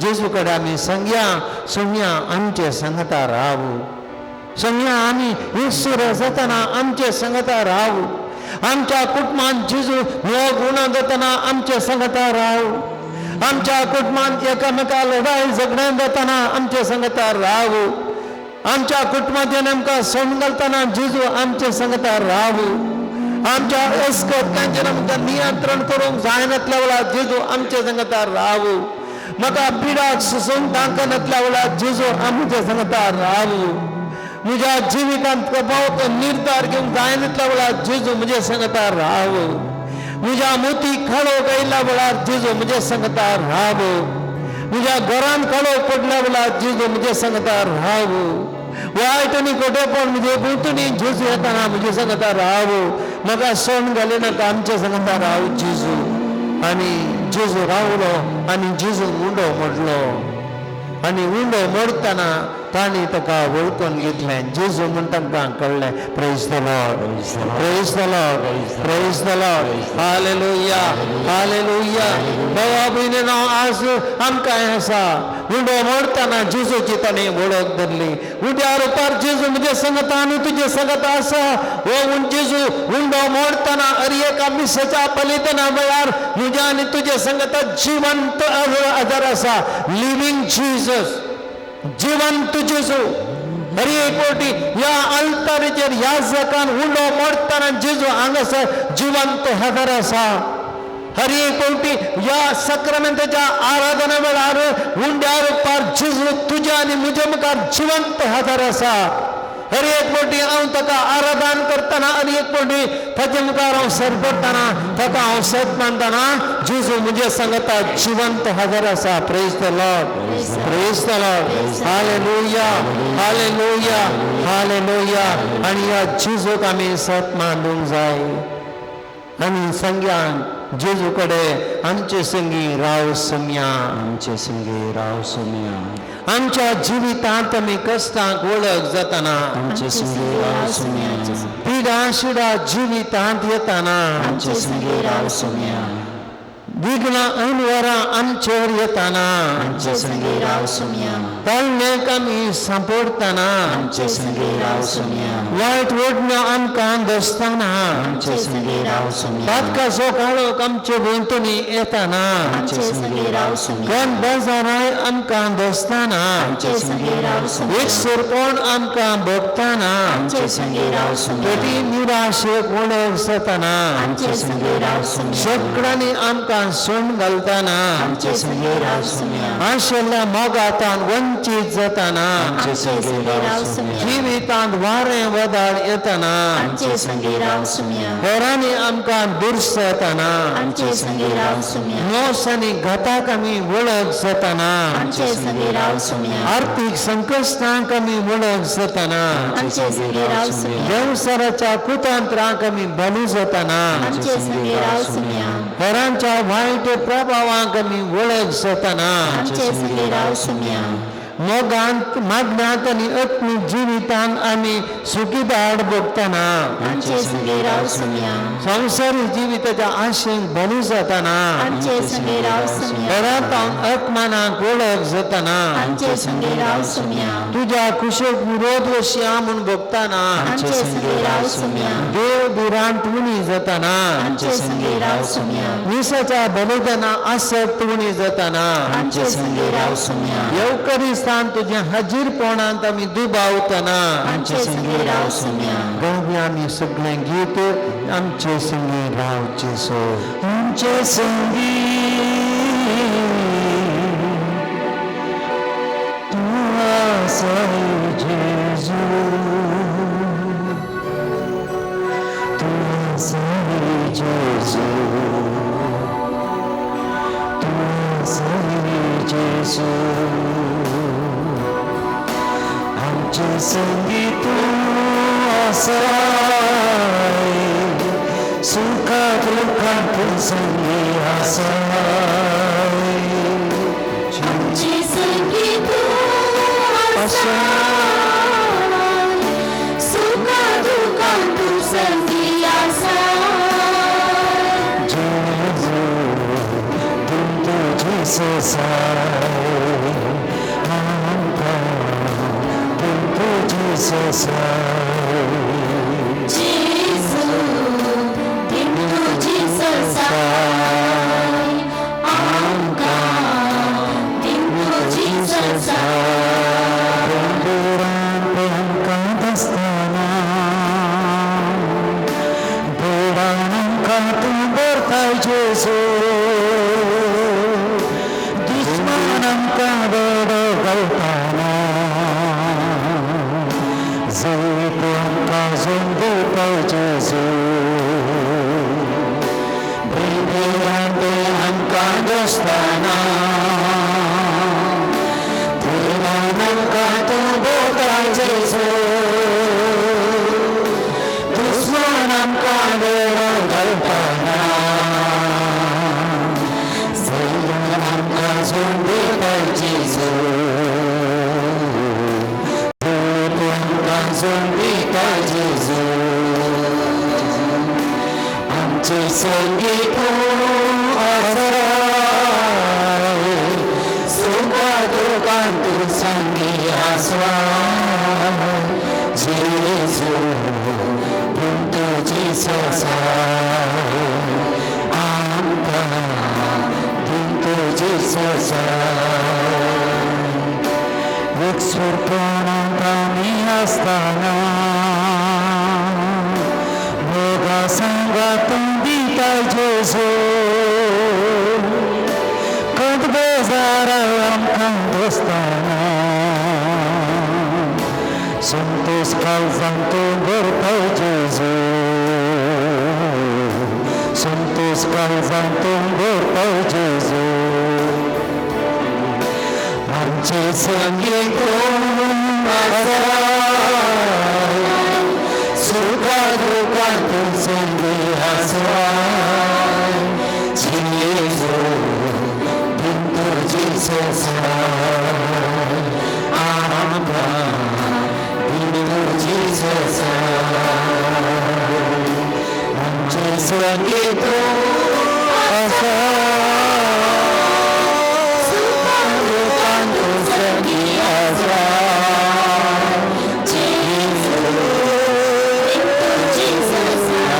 [SPEAKER 1] जेजू कडेन आमी सांगया सोम्या आमचे संगता राव. सोम्या आमी एकसुर जातना आमचे संगता राव. आमच्या कुटुंबान जेजू मोग उणो जातना आमचे संगता राव. आमच्या कुटुंबान एकामेका लढाई झगड्यान जातना आमचे संगता राव. आमच्या कुटुंबाचें आमकां सोडून घालतना जेजू आमचे संगता राव. आमच्या अस्कतांचेर आमकां नियंत्रण करूंक जायनातल्या वेळार जेजू आमचे संगता राव. म्हाका पिडाक सोसूंक तांकनातल्या वेळार जेजू आमचे संगता राव. म्हज्या जिवितांत प्रभाव निर्धार घेवंक जायनातल्या वेळार जेजू म्हज्या संगता राव. म्हज्या मोती खडो गयल्या वेळार जेजू म्हज्या संगता राव. म्हज्या घरान खडो पडल्या वेळार जेजू म्हज्या संगता राव. वायट आनी खोटेपण म्हजे भोंवतणी जेजू येताना म्हज्या संगता राव. म्हाका सण घाले नाका आमच्या संगता राव जेजू. आनी जेजू रावलो आनी जेजू उंडो मोडलो आनी उंडो मोडटना तांणी ताका वळखून घेतलें. जेजू म्हूण तांकां कळ्ळें. Praise the Lord, praise the Lord, praise the Lord. Hallelujah, hallelujah. बाबा भयणीनो, आज आमकां हें आसा, उंडो मोडटना जेजूची ताणें वळख धरली. उंड्या रुपार जेजू म्हजे संगता आनी तुजे संगत आसा. हो जेजू उंडो मोडटना अरे एका मिसाच्या बलिदाना वेळार म्हज्या आनी तुजे संगता जिवंत आदार आसा. लिव्हींग जीजस, जिवंत जेजू. हर एक कोटी ह्या अल्तारीचेर ह्या जकान उंडो मोडटना जेजू हांगासर जिवंत आदार आसा. हर एक कोटी ह्या सक्रामेंताच्या आराधना वेळार उंड्या रुपार जेजू तुज्या आनी म्हज्या मुखार जिवंत आदार आसा. हर एक कोटी हांव ताका आराधन करतना, हर एक कोटी ताचे मुखार हांव सरपडटना, ताका हांव सत मानतना जेजू म्हजे संगता जिवंत हाजर आसा. Praise the Lord, praise the Lord. Hallelujah, hallelujah, hallelujah. आनी ह्या जेजूक आमी सत मानूंक जाय आनी संग्यान जेजू कडेन आमचे संगी राव सम्या.
[SPEAKER 3] आमचे संगी राव सोम्या.
[SPEAKER 1] आमच्या जिवितांत आमी कश्टांक वळख जातना,
[SPEAKER 3] आमचे संगी राव सोम्या.
[SPEAKER 1] पिडा शिडा जिवितांत येताना,
[SPEAKER 3] आमचे संगी राव सोम्या.
[SPEAKER 1] विघ्नां अनवरां आमचेर येताना,
[SPEAKER 3] आमचे संगी राव सोम्या.
[SPEAKER 1] तळणेक आमी सांपडटना,
[SPEAKER 3] आमचे संगी राव सोम्या.
[SPEAKER 1] वायट ओडण्यो आमकां दसतना,
[SPEAKER 3] आमचे संगी राव सोम्या.
[SPEAKER 1] पातकाचो काळोख आमचे भोंवतणी येताना,
[SPEAKER 3] आमचे संगी राव सोम्या.
[SPEAKER 1] कोण बाजाराय आमकां दसतना,
[SPEAKER 3] आमचे संगी राव सोम्या.
[SPEAKER 1] एकसुरपण आमकां भोगतना,
[SPEAKER 3] आमचे संगी राव सोम्या.
[SPEAKER 1] कधी निराशेक वळख जातना,
[SPEAKER 3] आमचे संगी राव सोम्या.
[SPEAKER 1] सगळ्यांनी आमकां सोण घालतना,
[SPEAKER 3] आमचे संगी राव सोम्या.
[SPEAKER 1] आशिल्ल्या मोगातान वंचीत जातना,
[SPEAKER 3] आमचे संगी राव सोम्या.
[SPEAKER 1] जिवितांत वारें वदाळ येतना,
[SPEAKER 3] आमचे संगी राव सोम्या.
[SPEAKER 1] हेरांनी आमकां दुर्सतना,
[SPEAKER 3] आमचे संगी राव सोम्या.
[SPEAKER 1] मोस आनी घाताक आमी वळख जातना,
[SPEAKER 3] आमचे संगी राव सोम्या.
[SPEAKER 1] आर्थीक संकश्टांक आमी वळख जातना,
[SPEAKER 3] आमचे संगी राव सोम्या.
[SPEAKER 1] वेवसाराच्या कुतंत्रांक आमी बली जातना,
[SPEAKER 3] आमचे संगी राव सोम्या.
[SPEAKER 1] हेरांच्या वायट प्रभावांक आमी वळख जातना,
[SPEAKER 3] आमचे संगी राव सोम्या.
[SPEAKER 1] मोगांत मागण्यांत आनी आत्मीक जिवितांत आमी सुखीदाड भोगतना,
[SPEAKER 3] आमचे संगी राव सोम्या.
[SPEAKER 1] संवसारी जिविताच्या आशेक बली जातना,
[SPEAKER 3] आमचे संगी राव सोम्या.
[SPEAKER 1] घरांत अपमानाक वळख जातना,
[SPEAKER 3] आमचे संगी राव सोम्या.
[SPEAKER 1] तुज्या कुशेक विरोध वशिया म्हूण भोगतना,
[SPEAKER 3] आमचे संगी राव सोम्या.
[SPEAKER 1] देव भिरांत उणी जातना,
[SPEAKER 3] आमचे संगी राव सोम्या.
[SPEAKER 1] मिसाच्या बलिदाना आसक्त उणी जातना,
[SPEAKER 3] आमचे संगी राव सोम्या.
[SPEAKER 1] येवकरी स्थान तुज्या हाजीरपणांत आमी दुबावतना,
[SPEAKER 3] आमचे संगी राव सोम्या.
[SPEAKER 1] गावया आमी सगळें गीत आमचे संगी राव जेजू.
[SPEAKER 3] आमचे संगी तूं आसाय जेजू, तूं आसाय जेजू, तूं आसाय जेजू. आमचे संगी तूं आसाय, सुखा दुःखांत संगी आसाय.
[SPEAKER 2] आमचे संगी तूं आसाय, सुखा दुःखांत तूं संगी आसाय.
[SPEAKER 3] जेजू तूं तुजी सोसाय, आमकां तूं तुजी सोसाय.
[SPEAKER 2] जेजू
[SPEAKER 3] समजून दिता जेजू आमचे संगी तूं आसाय सुखा दुखान तूं संगी आसाय जेजू पूण तुजी ससाय आमकां तूं तुजी ससाय एकसुरपणांत आमी आसतना मोगा सांगात दिता जेजू खंत बेजार आमकां बसतना संतोष काळजान तूं भरता जेजू संतोष काळजान तूं भरता जेजू आमचे संगी तूं आसाय सुखा दुखान तूं संगी आसाय जेजू तूं तुजी ससाय आमकां तूं तुजी ससाय आमचे संगी तूं आसाय दुखान तूं संगी आसाय जेजू
[SPEAKER 2] तुजी ससाय.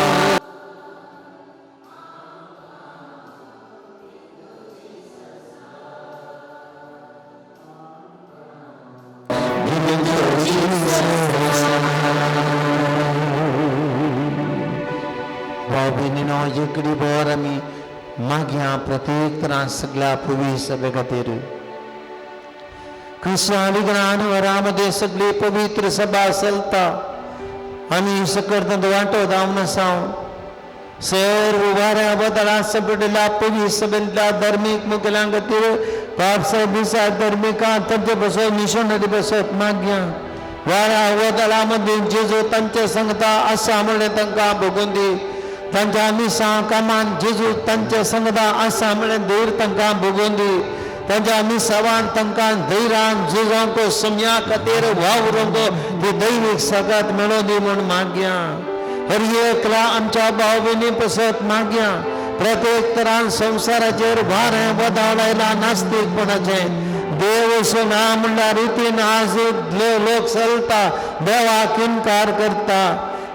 [SPEAKER 1] भाव भयणीनो एकडी भर आमी मागया प्रत्येक तरान सगळ्या पवित्र सभे खातीर क्रिस्तांव ज्ञान वरामध्ये सगळी पवित्र सभा चलता. आमी सकर्तन वांटो जावन आसा सर्व वाऱ्या बदला सपडला पवित्र सभेंतल्या धार्मीक मुखेल्यां खातीर पाप दिसा धार्मिकां तांचे बसत मिशनरी बसत मागया. वाऱ्या वदळा मदीं जेजू तांचे संगता आसा म्हणलें तांकां भोगून दी. तांच्या मिसां कामान जेजू तांचे संगता आसा म्हणलें धैर्य तांकां भोगून दी. तांच्या मिसावान तांकां धैर्यान जेजांक सम्या खातीर वावरूंक ती दैवीक सगत मेळोवन दी म्हूण मागया. हर एकला आमच्या भाव भयणी पसत मागया. प्रत्येक तरान संवसाराचेर वारें वदाळ आयला नास्तीकपणाचें देव असो ना म्हणल्यार रितीन आज लोक चलता देवाक इनकार करता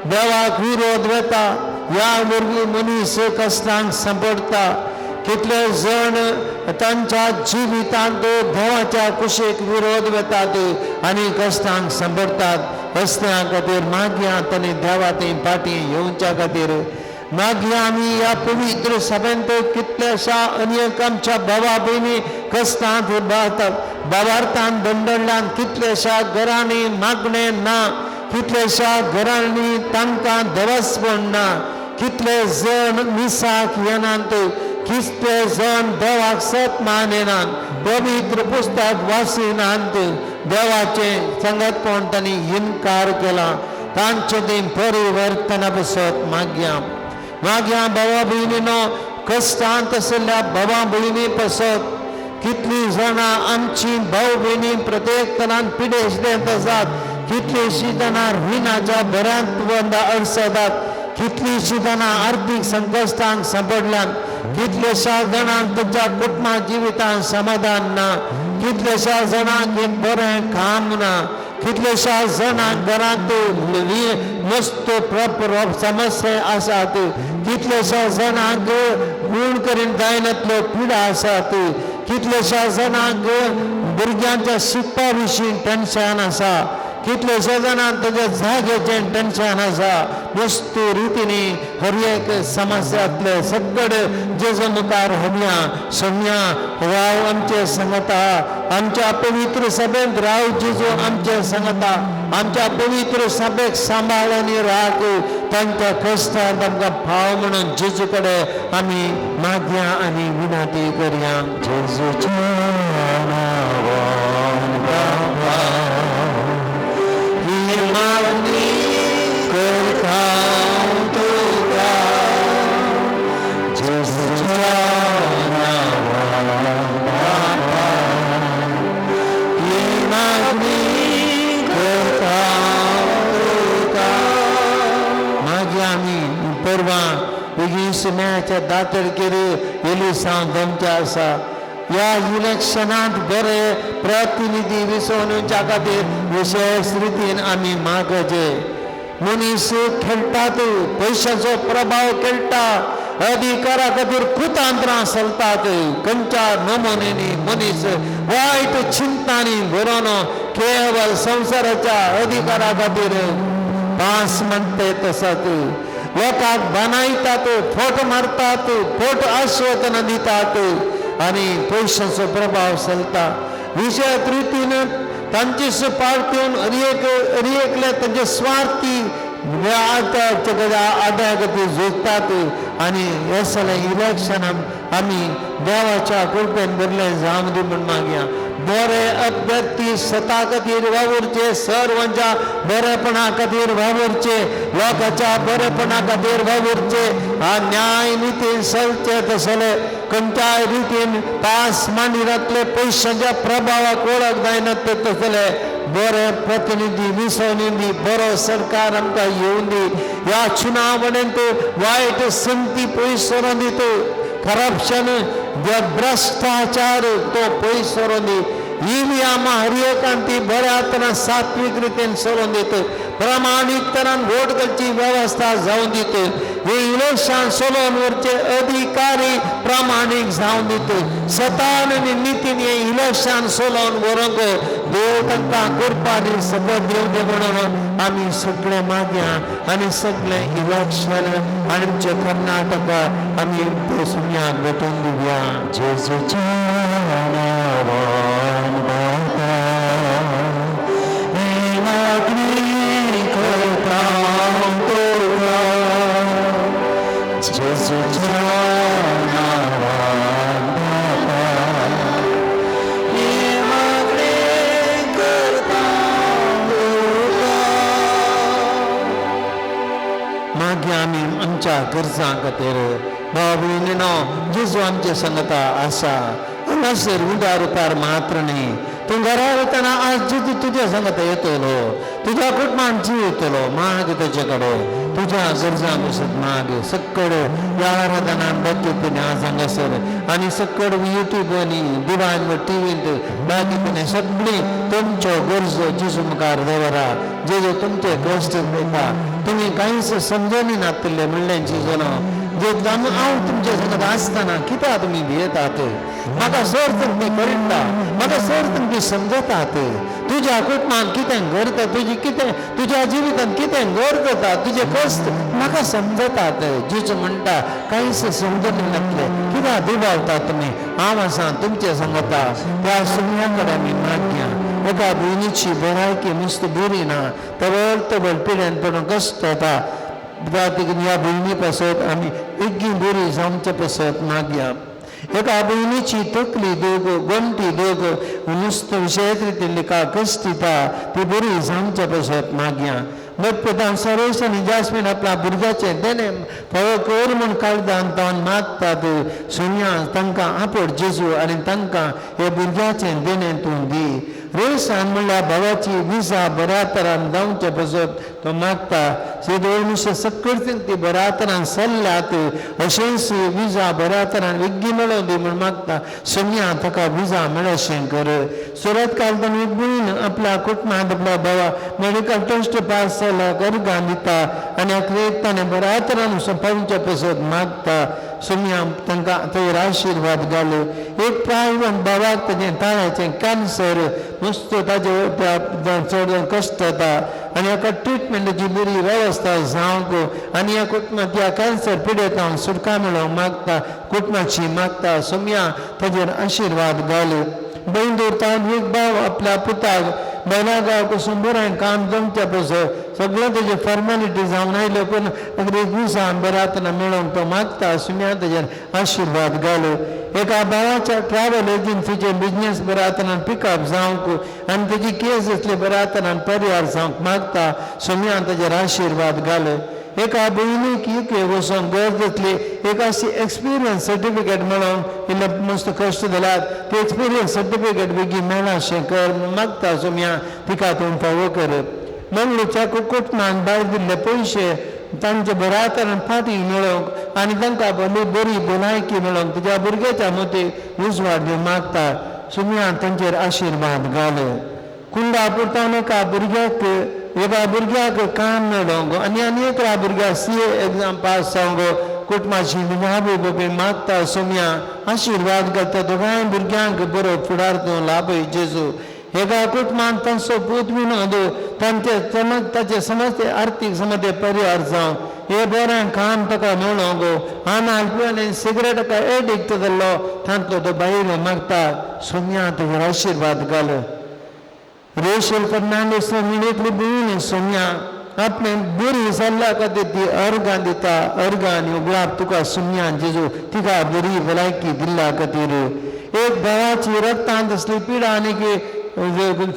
[SPEAKER 1] देवाक विरोध वता. ह्या वरवीं मनीस कश्टांक सांपडटा. कितले जण तांच्या जिवितांत देवाच्या कुशीक विरोध वतात आनी कश्टांक सांपडटात. असल्या खातीर मागया तांणी देवा थंय फाटीं येवच्या खातीर मागया. आमी ह्या पवित्र सभेंत कितल्याशा अनेक आमच्या भावा भयणी कश्टांत बाबार्थान दंडल्यान कितल्याशा घरांनी मागणें ना कितल्याशा घरांनी तांकां देवस्पण ना. कितले जण मिसाक येनात कितले जण देवाक सत माननात पवित्र पुस्तक वाचिनात देवाचें संगतपण तांणी इनकार केला. तांचे थंय परिवर्तना बसत मागया. मागया भावा भयणीनो कश्टांत आशिल्ल्या भावा भयणी पसत कितलीं जाणां आमची भाव भयणी प्रत्येक तरान पिडेस्तेंत आसात. कितलींशीं जाणां रिणाच्या बऱ्यांत अडसतात. कितलींशीं जाणां आर्थीक संकश्टांक सांपडल्यात. कितल्याशा जाणांक तांच्या कुटुंबा जिवितांत समाधान ना. कितल्याशा जाणांक एक बरें काम ना. कितल्याशा जाणांक घरांत मस्त प्रॉपर समस्या आसात. कितल्याशा जाणांक गुण करीन जायनातल्यो पिडा आसात. कितल्याशा जाणांक भुरग्यांच्या शिकपा विशीं टेन्शन आसा. कितल्याशा जाणांक ताच्या जाग्याचें टेन्शन आसा. वस्तू रितीनी हर एक समस्यांतले सगळे जेजू मुखार होमया सोम्या राव आमचे संगता. आमच्या पवित्र सभेंत राव जेजू आमचे संगता. आमच्या पवित्र सभेक सांबाळ आनी राख तांच्या कश्टांत आमकां फाव म्हणून जेजू कडेन आमी मागया आनी विनंती करया.
[SPEAKER 3] जेजूच्या नांवान बाबा ही मागणी करता तुका जेजूच्या नांवान बाबा ही मागणी करता.
[SPEAKER 1] सुम्याच्या दातडकेर एलिसांव दमचें आसा. ह्या इलेक्शनांत बरे प्रतिनिधी विसोवच्या खातीर विशेश रितीन आमी मागचे. मनीस खेळटात, पयशाचो प्रभाव खेळटा, अधिकारा खातीर कुतांत्रां चलतात. खंयच्या नमुन्यांनी मनीस वायट चिंतांनी भरून केवळ संवसाराच्या अधिकारा खातीर पास म्हणटे तसात लोकांक बनायतात, फोट मारतात, फोट आश्वासनां दितात आनी पयशांचो प्रभाव चलता. विशय रितीन तांची पार्टी हर एकले तांचे स्वार्थी आदाया खातीर झुजतात. आनी हे सगळें इलेक्शन आमी देवाच्या कृपेन भरलें जावं दी म्हूण मागया. बरे अभ्यर्थी सता खातीर वावुरचे, सर्वांच्या बरेपणा खातीर वावुरचे, लोकांच्या बरेपणा खातीर वावुरचे, न्याय नितीन चलचे तसले खंयच्याय रितीन पास मांडिनातले, पयशांच्या प्रभावाक वळख जायना तसले बरे प्रतिनिधी विसवणी दी, बरो सरकार आमकां येवन दी. ह्या चुनावणेंत वायट संती पयस सरोन दित, करप्शन भ्रश्टाचार तो पयस सरोन दी. ईव्हीएम हर एकान ती बऱ्या तरान सात्वीक रितीन चलोवन दित, प्रामाणीक तरान वोट घालची वेवस्था जावन दित. हे इलेक्शन चलोवन व्हरचे अधिकारी प्रामाणीक जावन दित. सतान आनी नितीन हे इलेक्शन चलोवन व्हरूंक देव तांकां कृपा आनी सपत दिवं दी म्हणून आमी सगळे मागया. आनी सगळे इलेक्शन आनी आमचे कर्नाटका आमी सुम्याक भेटून दिवया.
[SPEAKER 3] जेजूच्या नावान बापा, ही मागणी करता तुका. जेजूच्या नावान बापा, ही मागणी करता तुका.
[SPEAKER 1] मागीर आमी आमच्या गरजां खातीर. भाव भयणीनो, जेजू आमचे संगता आसा. हांगासर उंड्या रुपार मात्र न्ही, तूं घरा वतना आज जेजू तुज्या संगता येतलो, तुज्या कुटुंबान जीव येतलो. माग तेजे कडेन, तुज्या गरजां पसत माग. सक्कड ह्या आराधनान बाकी आज हांगासर आनी सक्कड युट्यूब आनी दिवान टिवींत बाकी सगळीं तुमच्यो गरजो जेजू मुखार दवरा. जेजू तुमचे कश्ट पळयता. तुमी कांयच समजून नातिल्लें म्हणलें जेजून, जे हांव तुमच्या संगत आसतना कित्याक तुमी भियेतात? म्हाका सर तुमी कळटा, म्हाका सर तुमी समजतात. तुज्या कुटुंबान कितें घडता, तुजी कितें तुज्या जिवितांत कितें घडता, तुजे कश्ट म्हाका समजतात. जेजू म्हणटा, कांयच समजून नासलें कित्याक दुबावता तुमी? हांव आसा तुमचे संगता. त्या सुम्या कडेन आमी मागया. एका भयणीची भलायकी नुस्तें बरी ना, तबल तबल पिड्यान पडून कश्ट येता. ह्या भयणी पासत आमी बेगीन बरी जावचे पासत मागया. एका भयणीची तकली दोग, गोमटी दोग, नुस्तें विशयत रितीन तिका कश्ट दिता, ती बरी जावचे पासत मागया. मत सरेश आनी जास्मीन आपल्या भुरग्याचें देणें फावो कर म्हूण काळजान तावन मागतात. सुन्या तांकां आपड जेजू आनी तांकां हे भुरग्याचें देणें तूं दी. रेसान म्हणल्यार भावाची विजा बऱ्या तरान जावचे पासत तो मागता. 200 सक्कड ती बऱ्या तरान सल्ल्यात, अशेंच विजा बऱ्या तरान बेगीन मेळोवन दी म्हूण मागता. सोम्या ताका विजा मेळशें कर. सुरत कालतान एक भयण आपल्या कुटुंबांत आपल्या भावा मेडिकल टेस्ट पास जालो अर्गां दिता आनी अखेरेक ताणें बऱ्या तरान पावच्या पासत मागता. सोम्या तांकां थंय आशिर्वाद घाल. एक प्रायवंत बाबाक ताजें ताळ्याचें कॅन्सर, नुस्तें ताजे चड कश्ट जाता आनी हाका ट्रिटमेंटाची बरी वेवस्था जावंक आनी ह्या कुटुंबांत ह्या कॅन्सर पिडेतांक सुटका मेळोवंक मागता, कुटुंबाची मागता. सोम्या ताजेर आशिर्वाद घाल. बेंदूर तावन एक भाव आपल्या पुताक बेलागांव पसून बरें काम जमचें पसत सगळें तेजे फॉर्मेलिटी जावन आयल्यो, पूण एक दिसान बऱ्या तरान मेळोवंक तो मागता. सुम्या तेजेर आशिर्वाद घाल. एका भावाच्या ट्रॅवल एजन्सीचे बिजनेस बऱ्या तरान पिकअप जावंक आनी तेजी केस आसली बऱ्या तरान परिहार जावंक मागता. सुम्या तेजेर आशिर्वाद घाल. एका भयणीक युके वचोंक गरज आसली, एक अशी एक्सपिरियन्स सर्टिफिकेट मेळोवंक इल्ले मस्त कश्ट जाल्यात, ती एक्सपिरियन्स सर्टिफिकेट बेगीन मेळना कर मागता. सोम्या तिका तूं फावो कर. मंगळूरच्या कुटुंबान भायर दिल्ले पयशे तांच्या बऱ्या फाटी मेळोवंक आनी तांकां बरी बरी भलायकी मेळोवंक तुज्या भुरग्याच्या मती उजवाड दिवन मागता. सुम्या तांचेर आशिर्वाद घाल. कुंदापूर एका भुरग्याक एका भुरग्याक काम मेळोवंक आनी आनी एका भुरग्याक CA exam pass जावंक कुटुंबाची आवय मागता. सोम्या आशिर्वाद घालता दोगांय भुरग्यांक बरो फुडार तूं लाभय जेजू. एका कुटुंबान तांचो पूत विनोद तांचे समज ताचे समज आर्थीक समज परिहार जावं हे बरें काम ताका मेळोवंक आनी सिगरेट एडिक्ट जाल्लो तांतलो तो बायल मागता. सोम्या तुजेर आशिर्वाद घाल. रेशल फर्नांडीस एकली भयण सोम्या आपणे बरी जाल्ल्या खातीर ती अर्गां दिता. अर्गां आनी उगडाप तुका सोम्या जेजू तिका बरी भलायकी दिल्ल्या खातीर. एक भावाची रक्तांत आसली पिडा आनी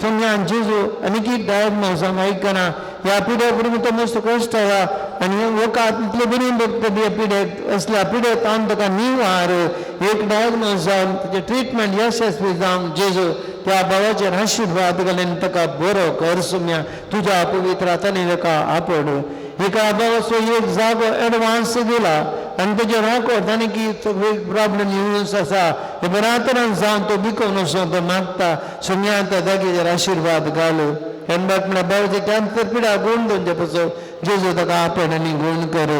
[SPEAKER 1] सोम्या जेजू आनी की डायग्नोज हांव आयकना ह्या पिड्या पडून तो मस्त कश्ट आसा आनी वखद इतले बरी बघता त्या पिड्याक असल्या पिड्याक तावन ताका निवार एक डायग्नोज जावन ताचें ट्रिटमेंट यशस्वी जावन जेजू त्या भावाचेर आशिर्वाद घालून ताका बरो कर सोम्या तुज्या पवित्र हातांनी ताका आपड. एका भावाचो एक जागो एडवांस दिला आनी ताजेर राखोट आनी की प्रॉब्लम येवंच आसा हे बऱ्या तरान जावन तो बिकोवन वचोन तो मागता. सोम्या त्या जागेचेर आशिर्वाद घाल. हेनबाक म्हळ्यार भावाचे कॅन्सर पिडा गुण दोनचे पसो जेजू ताका आपड आनी गुण कर.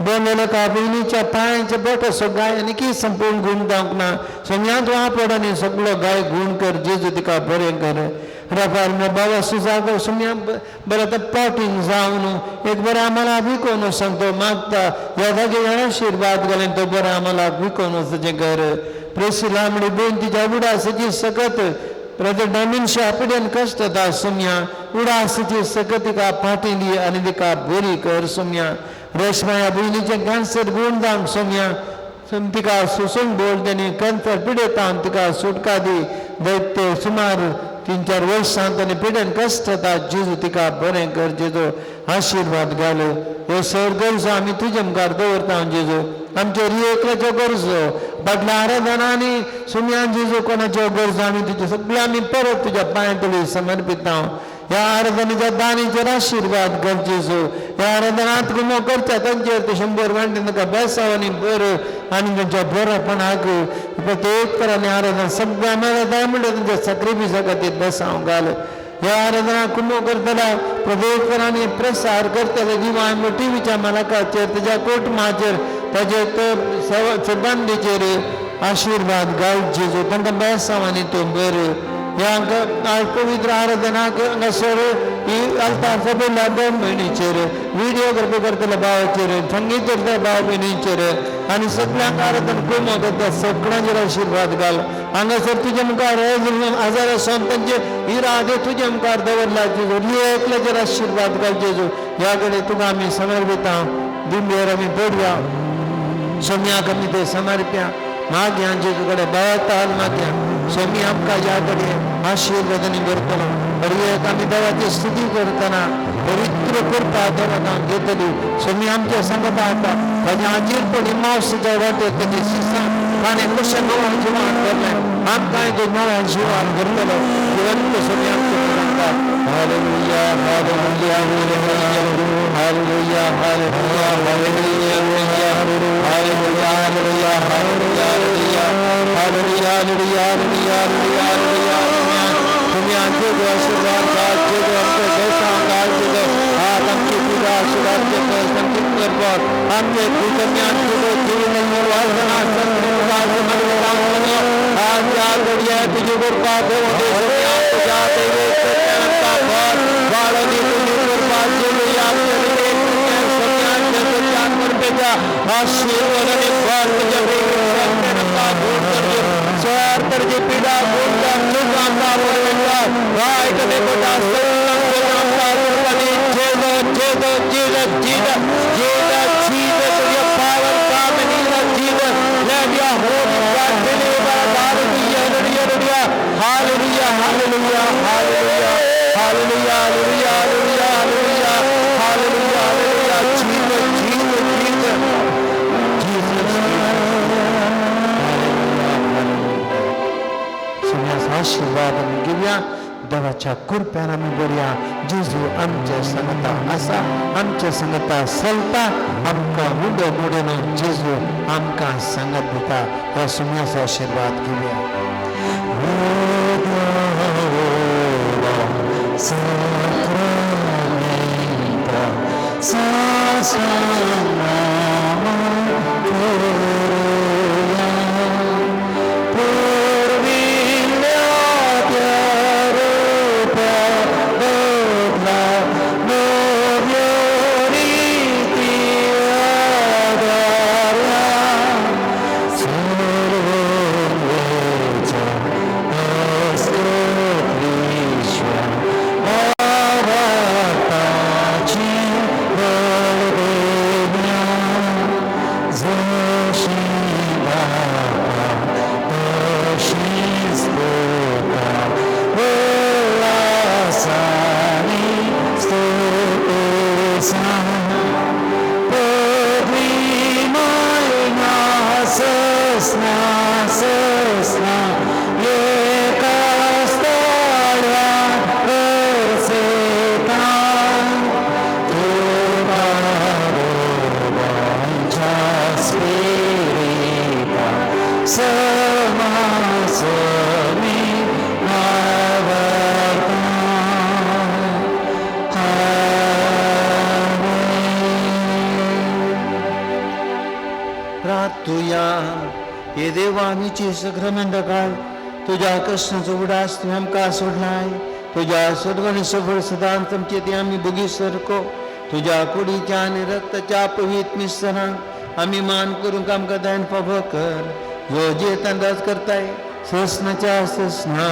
[SPEAKER 1] दोन एका भयणीच्या पांयाच्या बोटाचो गाय आनी की संपूर्ण गुण जावंक ना. सोम्या तूं आपड आनी सगळो गाय गुण कर जेजू तिका बरें कर. रफार म्हळ्यार बाबा सुजागो सोम्या बरें आतां प्लॉटींग जावन एक बरें आम्हाला विकोवन सांगतो मागता. ह्या जागेर आशिर्वाद घालून तो बरें आम्हाला विकोवन वचचें कर. प्रेसिला म्हळी भयण तिच्या उडासाची सकत ब्रदर डायमेन्शिया पिड्यान कश्ट जाता. सोम्या उडासाची सकत तिका फाटी दी आनी तिका बरी कर सोम्या. रेशमा भयणीचें कॅन्सर गुण जावंक सोम्या तिका सोसूंक बोल आनी कॅन्सर पिडेता तिका सुटका दी. दैत्य सुमार 3-4 वर्सां आनी पिड्यान कश्ट जाता जेजू तिका बरें कर जेजू आशिर्वाद घाल. ह्यो सर गरजो आमी तुजे मुखार दवरता जेजू. आमच्यो एकल्याच्यो गरजो बाटल्या आराधनांनी सोम्या जेजू कोणाच्यो गरजो आमी तुज्यो सगळ्यो आमी परत तुज्या पांय तळी समर्पिता. ह्या आराधनेच्या दानीचेर आशिर्वाद कर जेजू. ह्या आराधनांत गुमो करता तांचेर ते 100 वांटे तांकां बेसाव आनी बरो आनी तांच्या बरोपणाक प्रत्येक तरांनी आराधना सगळ्या मेळटा म्हणल्यार तांच्या सॅक्रिफिसा खातीर बेसांव घाल. ह्या आराधना कुमो करतल्या प्रत्येक तरांनी प्रसार करतले दिवान टिवीच्या मालकाचेर ताच्या कुटुंबाचेर ताचे संबंदीचेर आशिर्वाद घाल जेजू. तांकां बेसांव आनी तूं बरो. ह्या पवित्र आराधनाक हांगासर ही आल्तार सभेल्या दोन भयणीचेर व्हिडियोग्राफी करतल्या भावाचेर संगीत करतल्या भाव भयणीचेर आनी सगळ्यांक आराधन कुमो करता सगळ्यांचेर आशिर्वाद घाल. हांगासर तुजे मुखार हजारो संतांचे इरादे तुजे मुखार दवरला जेजू. एकल्याचेर आशिर्वाद घाल जेजू. ह्या कडेन तुका आमी समर्पिता. दिंबेर आमी पडया सोम्याक आमी ते समर्प्या मागया जेजू कडेन बळताल मागया. सोमी आमकां ह्या कडेन आशिर्वादांनी भरतलो. एक आमी देवाची स्तुती करतना पवित्र कृपा देवाक घेतली. सोमी आमच्या सांगता आसा ताज्या आजीरपणी मावसाच्या वाटेर ताजी शिसां ताणें कशें नवें जिवन करलें आमकांय तो नवें जिवन करतलो. जिवंत सोमी आमचें सांगता. Hallelujah hallelujah hallelujah hallelujah hallelujah hallelujah hallelujah hallelujah hallelujah hallelujah hallelujah. तुम्ही आमचे आशीर्वाद घाल जेजू. आमचे बेसांव घाल जेजू. हात आमची पुजा आशीर्वाद संगीत करपाक आमचे तुम्ही आमचे तुजी कृपा तुझ्या पिडा Hallelujah, hallelujah, hallelujah, hallelujah, hallelujah, hallelujah, hallelujah, hallelujah, Jesus, Jesus, Jesus, Jesus. आशीर्वाद घेऊया. देवाच्या कृपेन आमी बरया. जेजू आमच्या संगता आसा, आमच्या संगता चलता, आमकां उडो मोडून जेजू आमकां संगत दिता. ह्या सुम्याचो आशिर्वाद घेवया. हे देवा, आमीची सक्रमेंत काळ तुज्या कृष्णाचो उडास तुवें आमकां सोडलाय. तुज्या सोडवणी सफळ सदांच आमचे ते आमी भोगी सरको. तुज्या कुडीच्या आनी रक्ताच्या पवित्र मिश्रणाक आमी मान करूंक आमकां दयान फावो कर. जो जे अंदाज करताय ससनाच्या ससना.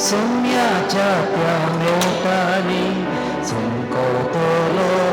[SPEAKER 3] सुम्याच्या त्या मेटांनी सुंको तोलो.